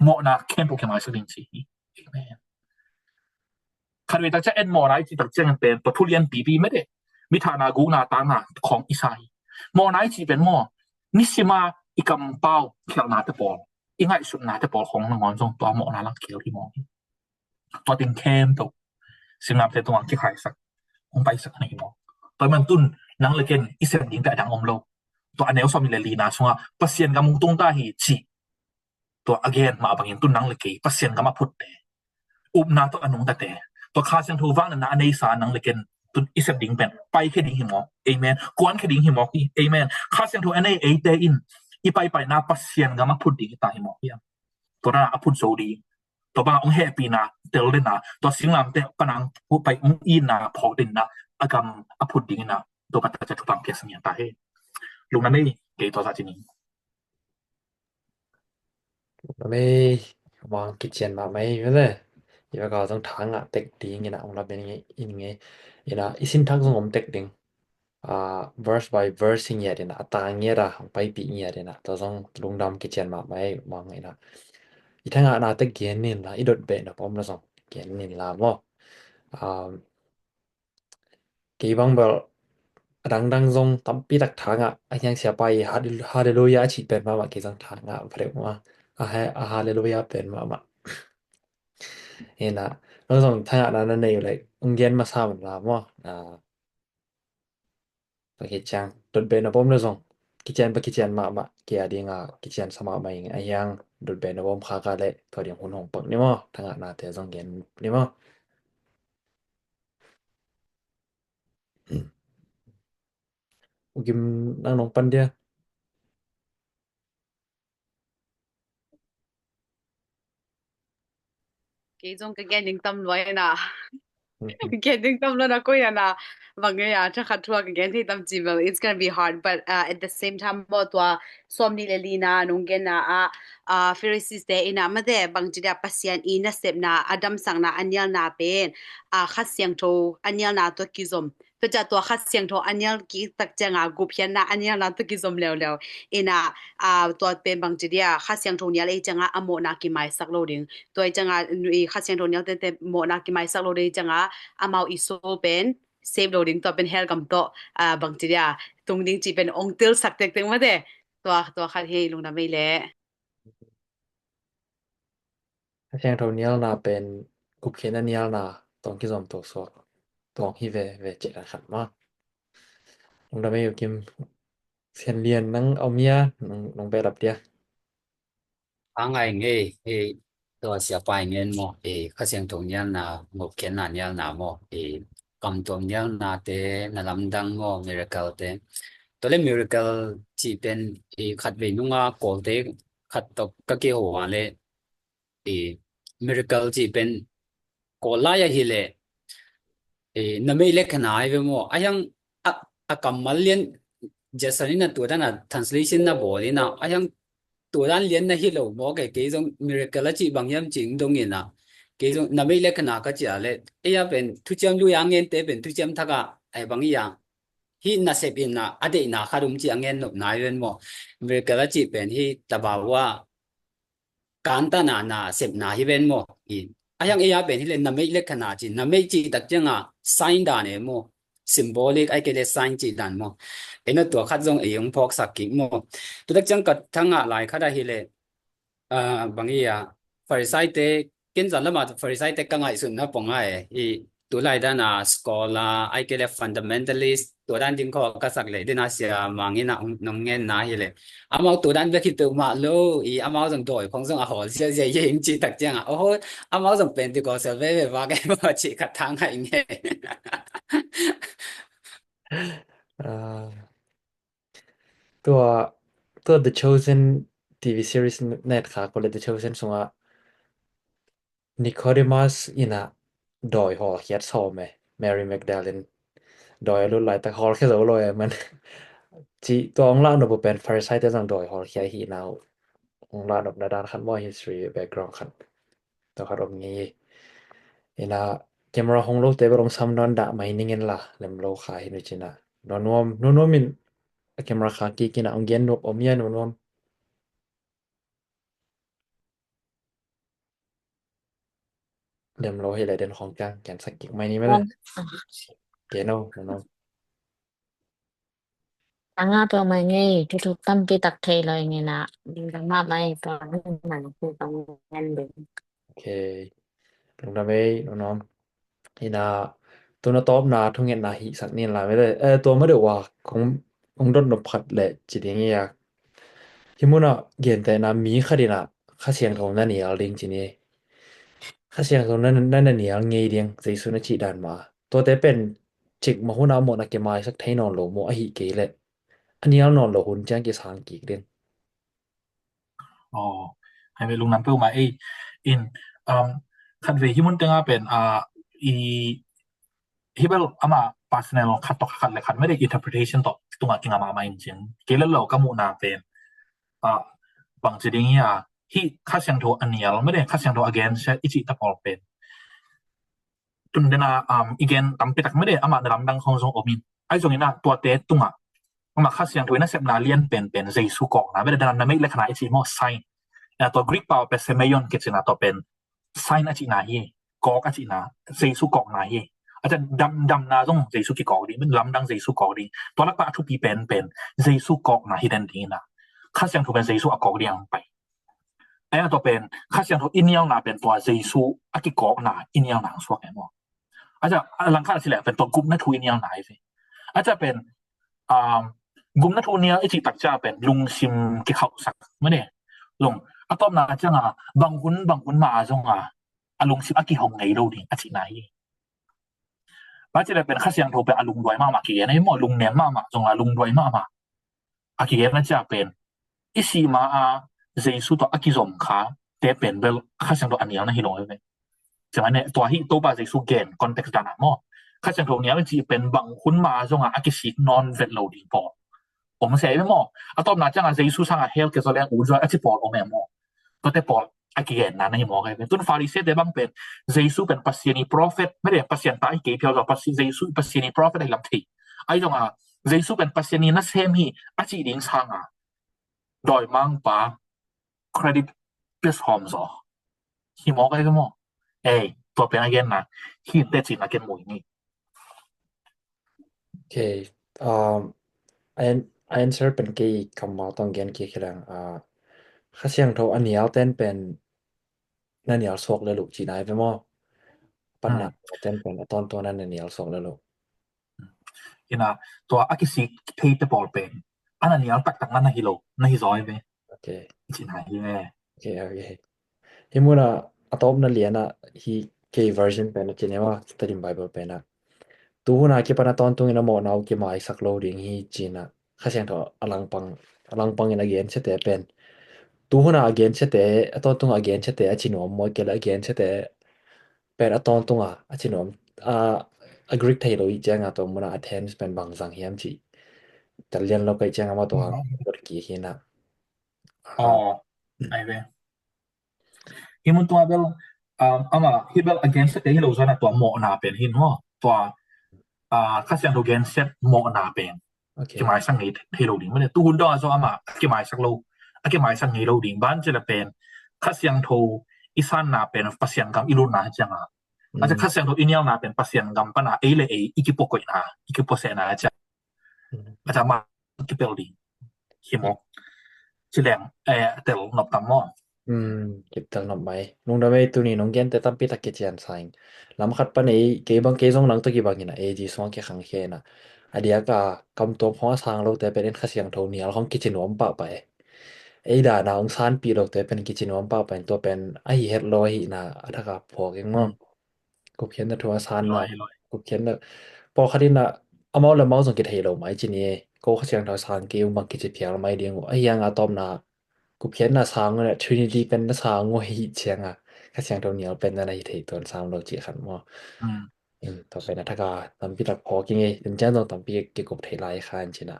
Mawhna khempeuh kimaisak ding ci hi. Amen. Khatvei takcia en mawhna i cih takciangin pen tua thu lianpipi mede. Mi thahna gukna tangna khawng i sa hi. Mawhna i cih pen maw, nisima i kampau khialhnate pawl, i ngaihsutnate pawl khawng nangawn zong tua mawhna lang khel hi mawk hi. Tua teng khempeuh singlamteh tungah kikhaisak, hong paisak na hi mawk. Tua ahih man tun nang le ken i sep ding pen a dang om lo. Tua a neu sawmnih le lina sungah Pasian gam hong tung ta hi cih tua a gen mah bangin tun nang le kei Pasian gam a phutte, upna tawh a nungtate, tua Kha Siangtho vangliatna a neisa nang le ken tun i sep ding pen paikhia ding hi mawk. Amen. Kuankhia ding hi mawk hi. Amen. Kha Siangtho a nei eite in i paipaina Pasian gam a phut ding hi ta hi mawk hi. Tua dan a phut zo ding, tua bang hong hehpihna tel dingin, tua singlamteh pan hong pai hong itna phawk dingin a gam a phut dingin, tua bang tak ciang thupha hong pia sak ni ta hi. Lungdam ei, kei tua zah ci ning. Lungdam ei, Mang, kician mahmah ei, mele. I va ka zong thangah tek dingin a hong la ben ing ei, ing ei. Ina, i sin thak zong om tek ding. Ah, verse by verse hi ngiat ina, a ta ngiat a, hong paipih ngiat ina, tua zong lungdam kician mahmah ei, Mang ina. I thangah na tek gen ning la, i dot beh nop om la zong gen ning la maw. Um, kei bang bel a dangdang zong tampi tak thangah a hiang siapa i hal-, halleluia a cih pen mahmah kei zong thangah phareuh mah. A he-, a halleluia pen mahmah. Ina, nang zong thangah na na nei uh leh, hong gen masa man la maw. Ah, Pakician, dotbehna bawm le zong kician, pakician mahmah, kei a dinga kician sa mahmah ing. A hiang dotbehna bawm khak a leh tua ding hun hong pak ni maw, thangah nate zong gen ni maw. U Kim, nang nong pan dia. Kei zong ka gen ding tam lua ina. Ka gen ding tam lua na, koi na na. Bang ngai a, thakhat thu a ka gen thei tam ci bel, it's gonna be hard, but, uh, at the same time maw, tua sawmnih le lina nong gen na a, uh, Pharisees te ina mate bang ci dia, Pasian i nasepna a damsakna a nialna pen, uh, Kha Siangtho a nialna tua kizom. Tua ciang tua Kha Siangtho a nial kik tak cianga gupkhiatna a nialna tua kizom leuleu. Ina, ah, tua pen bang ci dia, Kha Siangtho nial ei cianga a mawhna kimaisak lo ding. Tua ei cianga, i Kha Siangtho nial tente mawhna kimaisak lo ding cianga amau i soul pen save lo ding. Tua pen hell gam tawh, ah, bang ci dia, tung ding cih pen ong tilsak tektek mate. Tua, tua khat hi, lungdam ei leh. Kha Siangtho nialna pen gupkhiatna nialna tawh kizom tuaksuak tuak hi veve cih khat mah. Lungdam ei U Kim. Sian Lian, nang a om hia, nong, nong behlap dia. A ngai ngei, ei, tua siapa i ngen maw, ei, Kha Siangtho nialna, gupkhiatna nialna maw, ei, kamtuam nialnate, na lamdang maw, miracle te. Tua le miracle cih pen, ei, khatvei nunga Kawlte khat tawh ka kiho a leh, i miracle cih pen Kawl lai ahih leh, i, na meih le khana hi ve maw. A hiang a, a kammal lian Jason in a tua dan a translation na bawl ina, a hiang tua dan lian na hi lo maw, kei, kei zong miracle a cih bang hiam cih dong ina. Kei zong na meih le khana ka cih a leh, ei a pen thuciam lui a ngente pen thuciam thak a, ei bang i a. Hih nasep ina a deihna khat um cih a ngen nopna hi ven maw. Miracle a cih pen hih tabawa kantana na sepna hi ven maw. I, a hiang ei a pen hi le na meih le khana ci, na meih cih tak cianga sign dan e maw. Symbolic, ai kei le sign cih dan maw. Ei na tua khat zong ei hong phawksak kik maw. Tua tak ciang ka thangah lai khat a hi le, ah, bang hi a, Farisai te, ken zan lama Farisai te ka ngaihsutna pong a e. I, tulai dana scholar, ai kei le fundamentalist, tua dan ding khaw ka sak leh dina sia mangin a nong ngen na hi le. Amau tua dan bek hi peuhmah lo, i amau zong dawi khong zong a hawl ziazia i hing cih tak cianga. Oho, amau zong Pentecostal veve vak e maw cih khat thang hai nge. Ah, tua, tua The Chosen T V series net kha ko le The Chosen sunga Nicodemus ina dawi hawlkhiat sawm e, Mary Magdalene. Dawi a lut laitak hawlkhia zo lo e man. Ci tua ong lah nop uh pen Farisai te zong dawi hawlkhia hi na uh. Ong lah nopna dan khat maw, history background khat. Tua khat om ngei hi. Ina camera hong lo te bel ong sam nawn dah mai ning in la, lem lo kha hi nu cina. Nuam nuam, nuam nuam in a camera kha kik ina ong gen nop om ia nuam nuam. Lem lo hi le den khong kiang, kian sak kik mai ni mele. Kian o, kian o. Anga peuhmah ngei, thuthu tampi tak thei lo ing ina, dingdang mahmah ei, tua nunah thuthu ngen ding. Ok. Lungdam ei, lungdam. Ina, tuna tawpna thungetna hihsak nin la mede. Eh, tua mede ua, kong, kong dot nop khat le ci ding ia. Hih munah gentehna mi khat ina, Kha Siangtho na nial ding ci ni. Kha Siangtho na, na, na nial ngei ding, Jesu na cih dan mah. Tuate pen cik mah hunah mawhna kimaisak thei nawn lo maw, ahi kei leh a nial nawn lo hun ciang kisang kik ding. Aw, hai ve lungdam peuhmah ei. In, um, khat ve hih mun tengah pen, ah, i, hih bel amah personal khat tawh khat le khat mede interpretation tawh tungah kingah mahmah in cin. Kei le lo ka muhna pen, ah, bang ci ding ia, hih Kha Siangtho a nial mede, Kha Siangtho a gensia i cih ta pawl pen tun dena, um, i gen tampi tak mede amah na lamdang khong zong om in. Ahi zongin ah tuate tungah amah Kha Siangtho in a sepna lian penpen Jesu kawkna mede dena na meih le khana i cih maw sign. Ina tua Greek pau pen semeion kicina tua pen sign a cihna hi, kawk a cihna, Jesu kawkna hi. A cian dam, damna zong Jesu kikawk ding, min lamdang Jesu kawk ding. Tua lakpa a thupi penpen Jesu kawkna hi den ding ina. Kha Siangtho pen Jesu a kawk ding ang pai. Ahi a tua pen Kha Siangtho i nialna pen tua Jesu a kikawkna i nialna ang suak e maw. A cian a langkhat a ci le pen tua gupna thu i nialna hi ve. A cian pen, um, gupna thu nial i cih tak ciang pen lungsim kikhauhsak mede. Zong a tawpna cianga bang hun bang hun mah a zonga a lungsim a kihong ngei lo ding a cihna hi. Bang ci le pen Kha Siangtho pen a lungduai mahmah kigen ahi maw, lungnem mahmah zong a lungduai mahmah a kigen a ciang pen i sih ma a Jesu tawh a kizom kha te pen bel Kha Siangtho a nial na hi lo ve. Ciang a ne tua hi Topa Jesu gen context dan a maw. Kha Siangtho nial i cih pen bang hun ma a zonga a kisik nawn vet lo ding pawl om se ve maw. A tawpna cianga Jesu sanga hell ke zo leng ut zo a ci pawl om e maw. Tuate pawl a kigenna na hi mawk e. Tun Pharisee te bang pen Jesu pen Pasian i prophet mede, Pasian ta hi kei phial zo, Pasi-, Jesu Pasian i prophet ahi lam thei. Ahi zonga Jesu pen Pasian i nasem hi a cih ding sanga dawimangpa credit pia sawm zaw hi mawk e maw. Ei, tua pen a genna hi te cihna ken mu ing ei. Ok. Um, a en-, a answer pen kei kammal tawh gen kik hi leng, ah, Kha Siangtho a nial ten pen na nial suak le lo cihna hi ve maw. Panna ten pen a tawntung na nial suak le lo. Ina, tua a kisik thei te pawl pen a na nial taktak na na hi lo, na hi zaw hi ve. Ok. Cihna hi ve. Ok, ok. Hih munah a tawpna lianah hih kei version pen a ci ne maw, Study Bible pen ah. Tu hun a kipan a tawntungin a mawhna uh kimaisak lo ding hi ci-in ah Kha Siangtho a langpang, a langpangin a gensiate pen. Tu hun a a gensiate, a tawntung a a gensiate a ci nuam maw, kei le a gensiate pen a tawntung a, a ci nuam. A, a Greek thei lo i cianga tua munah a tense pen bang zang hiam ci. Tel lian lo ka i cianga maw tua dot ki hi na. Aw, ai ve. Hih mun tua bel, um, ama, hih bel a gensiate hi lo zana tua mawhna pen hi maw. Tua, uh, Kha Siangtho gensiat mawhna pen. Ok. Kimaisak ngei thei lo ding. Mane, tu hun dong a zo ama, a kimaisak lo. A kimaisak ngei lo ding. Ban ci le pen, Kha Siangtho i sanna pen, Pasian gam i lutna hi cianga. A ci Kha Siangtho i nialna pen, Pasian gam pana, ei le ei, i kipuakoihna, i kipuasehna hi cianga. A ci ama, kipel ding. Hi maw. Ci leng, eh, tel nop tam maw. Hmm, kiptel nop mai. Lungdam ei tuni nong gente tampi tak kician sa ing. Lam khat pan ei, kei bang kei zong nang tawh kibang ina, ei Jesu ang kikhang khia ina. A diak a, kam tuam khong a sang lote pen en Kha Siangtho nial khong kici nuam pahpah e. Ei dana ong sanpih lote pen kici nuam pahpah in tua pen a hi het lo a hihna a thak a phuak ing maw. Gupkhiatna thu a sanna. Gupkhiatna. Pawlkhat ina amau le amau zong kithei lo mai ci ni e. Ko Kha Siangtho sang kei ung bang kici phial mai ding uh. A hiang a tawpna gupkhiatna sang uh le Trinity pen na sang uh hi cianga Kha Siangtho nial pen na na hi thei tuan sang lo ci khan maw. Tua pen a thak a tampi tak phawk ing e. Tua ciang zong tampi kikup thei lai khan cina.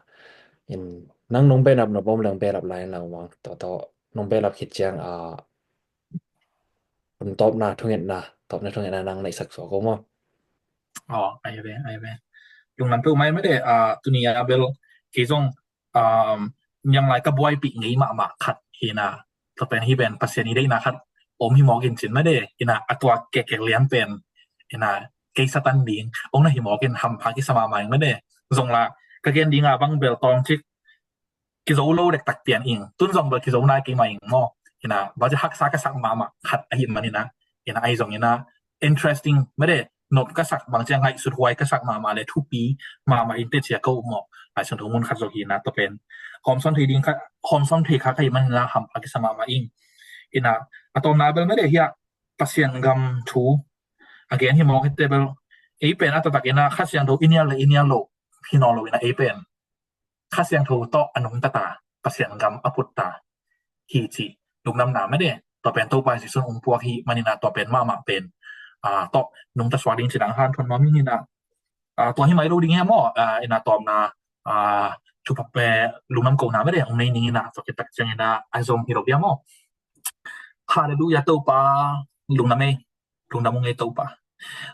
Nang nong belap na bawm leng belap lai in lang mawng. Tua tawh nong belap khit ciang a tawpna thungetna, tawpna thungetna nang neihsak suak ko maw. Aw, ai ve, ai ve. Lungdam peuh mai mede, tuni a bel kei zong nianglai ka buaipih ngei mahmah khat hi na. Tua pen hi pen Pasian i deihna khat om hi mawk in cin mede, hi na a tua kekkek lian pen hi na kei Satan ding ong na hi mawk in hampha kisa mahmah ing mede. Zong la ka gen dinga bang bel tawmcik kizo lo dektak pian ing. Tun zong bel kizo nai kei mah ing maw. Ina, bang ci haksa ka sak mahmah khat ahih manin ah, ina, ahi zongin ah interesting mede, nop ka sak bang ci a ngaihsut huai ka sak mahmah le thupi mahmah in teci a ka up maw. Lai Siangtho mun khat zong hi ina, tua pen hawmsawn thei ding kha, hawmsawn thei kha ka hih manin ah hampha kisa mahmah ing. Ina, a tawpna bel mede hiah Pasian gam thu a gen hi mawk hi te bel, ei pen a taktak ina Kha Siangtho i nial le i nial lo hi nawn lo ina, ei pen Kha Siangtho tawh a nungta ta, Pasian gam a put ta hi cih lungdamna mede. Tua pen Topa Jesu in hong puak hi manin ah tua pen mahmah pen, ah, tawh nungta suak ding ci dang hanthawn nuam ing ina. Ah, tua hi mai lo ding hi a maw, ah, ina tawpna, ah, thupha pe lungdam kohna mede hong nei ning ina, tua khit tak ciangin ah a zom hi lo hi a maw. Halleluiah Topa, lungdam ei, lungdam ung ei Topa.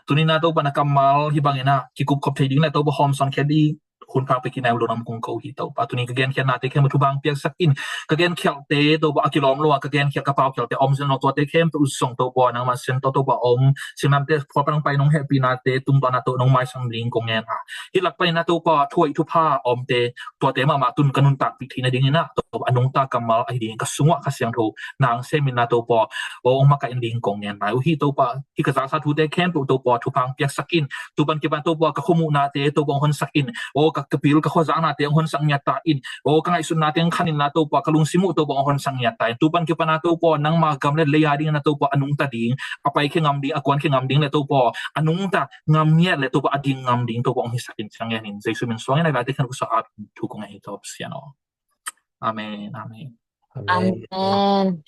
Tuni ina Topa na kammal hi bangin ah kikup khop thei ding le Topa hawmsawn khia ding hun pha pia kik nai un lungdam kong ko hi Topa. Tuni ka genkhiatnate khempeuh thupha hong piaksak in, ka genkhialte Topa a kilawm lo a ka genkhiat ka paukhialte om zen lo, tuate khempeuh zong Topa nangma siangtho Topa om, singlamteh phual pan hong pai nong hehpihnate tungtawn ah Topa nong maisak ding kong ngen a, hih lak panin ah Topa thuhoih thupha a omte tuate mahmah tun ka nuntakpih theih nadingin ah Topa a nungta kammal ahi ding ka sungah Kha Siangtho nang sem in ah Topa aw hong makaih ding kong ngen nai uh hi Topa. Hih ka zaksa thute khempeuh Topa thupha hong piaksak in, tu pan kipan Topa ka khuamuhnate Topa hong honsak in, aw ka, ka pil ka khuazaknate hong honsak ngiat ta in, aw ka ngaihsutnate hong khan in ah Topa ka lungsim uh Topa hong honsak ngiat ta in, tu pan kipan ah Topa nangma gam le lei a dingin ah Topa a nungta ding, a paikhia ngam ding, a kuankhia ngam ding le Topa a nungta ngam ngiat le Topa a ding ngam ding Topa hong hisak in ci-in ka ngen hi. Jesu min suangin a viate khempeuh kong sa a, thu kong ngen hi Topa Pasian aw. Amen. Amen. Amen.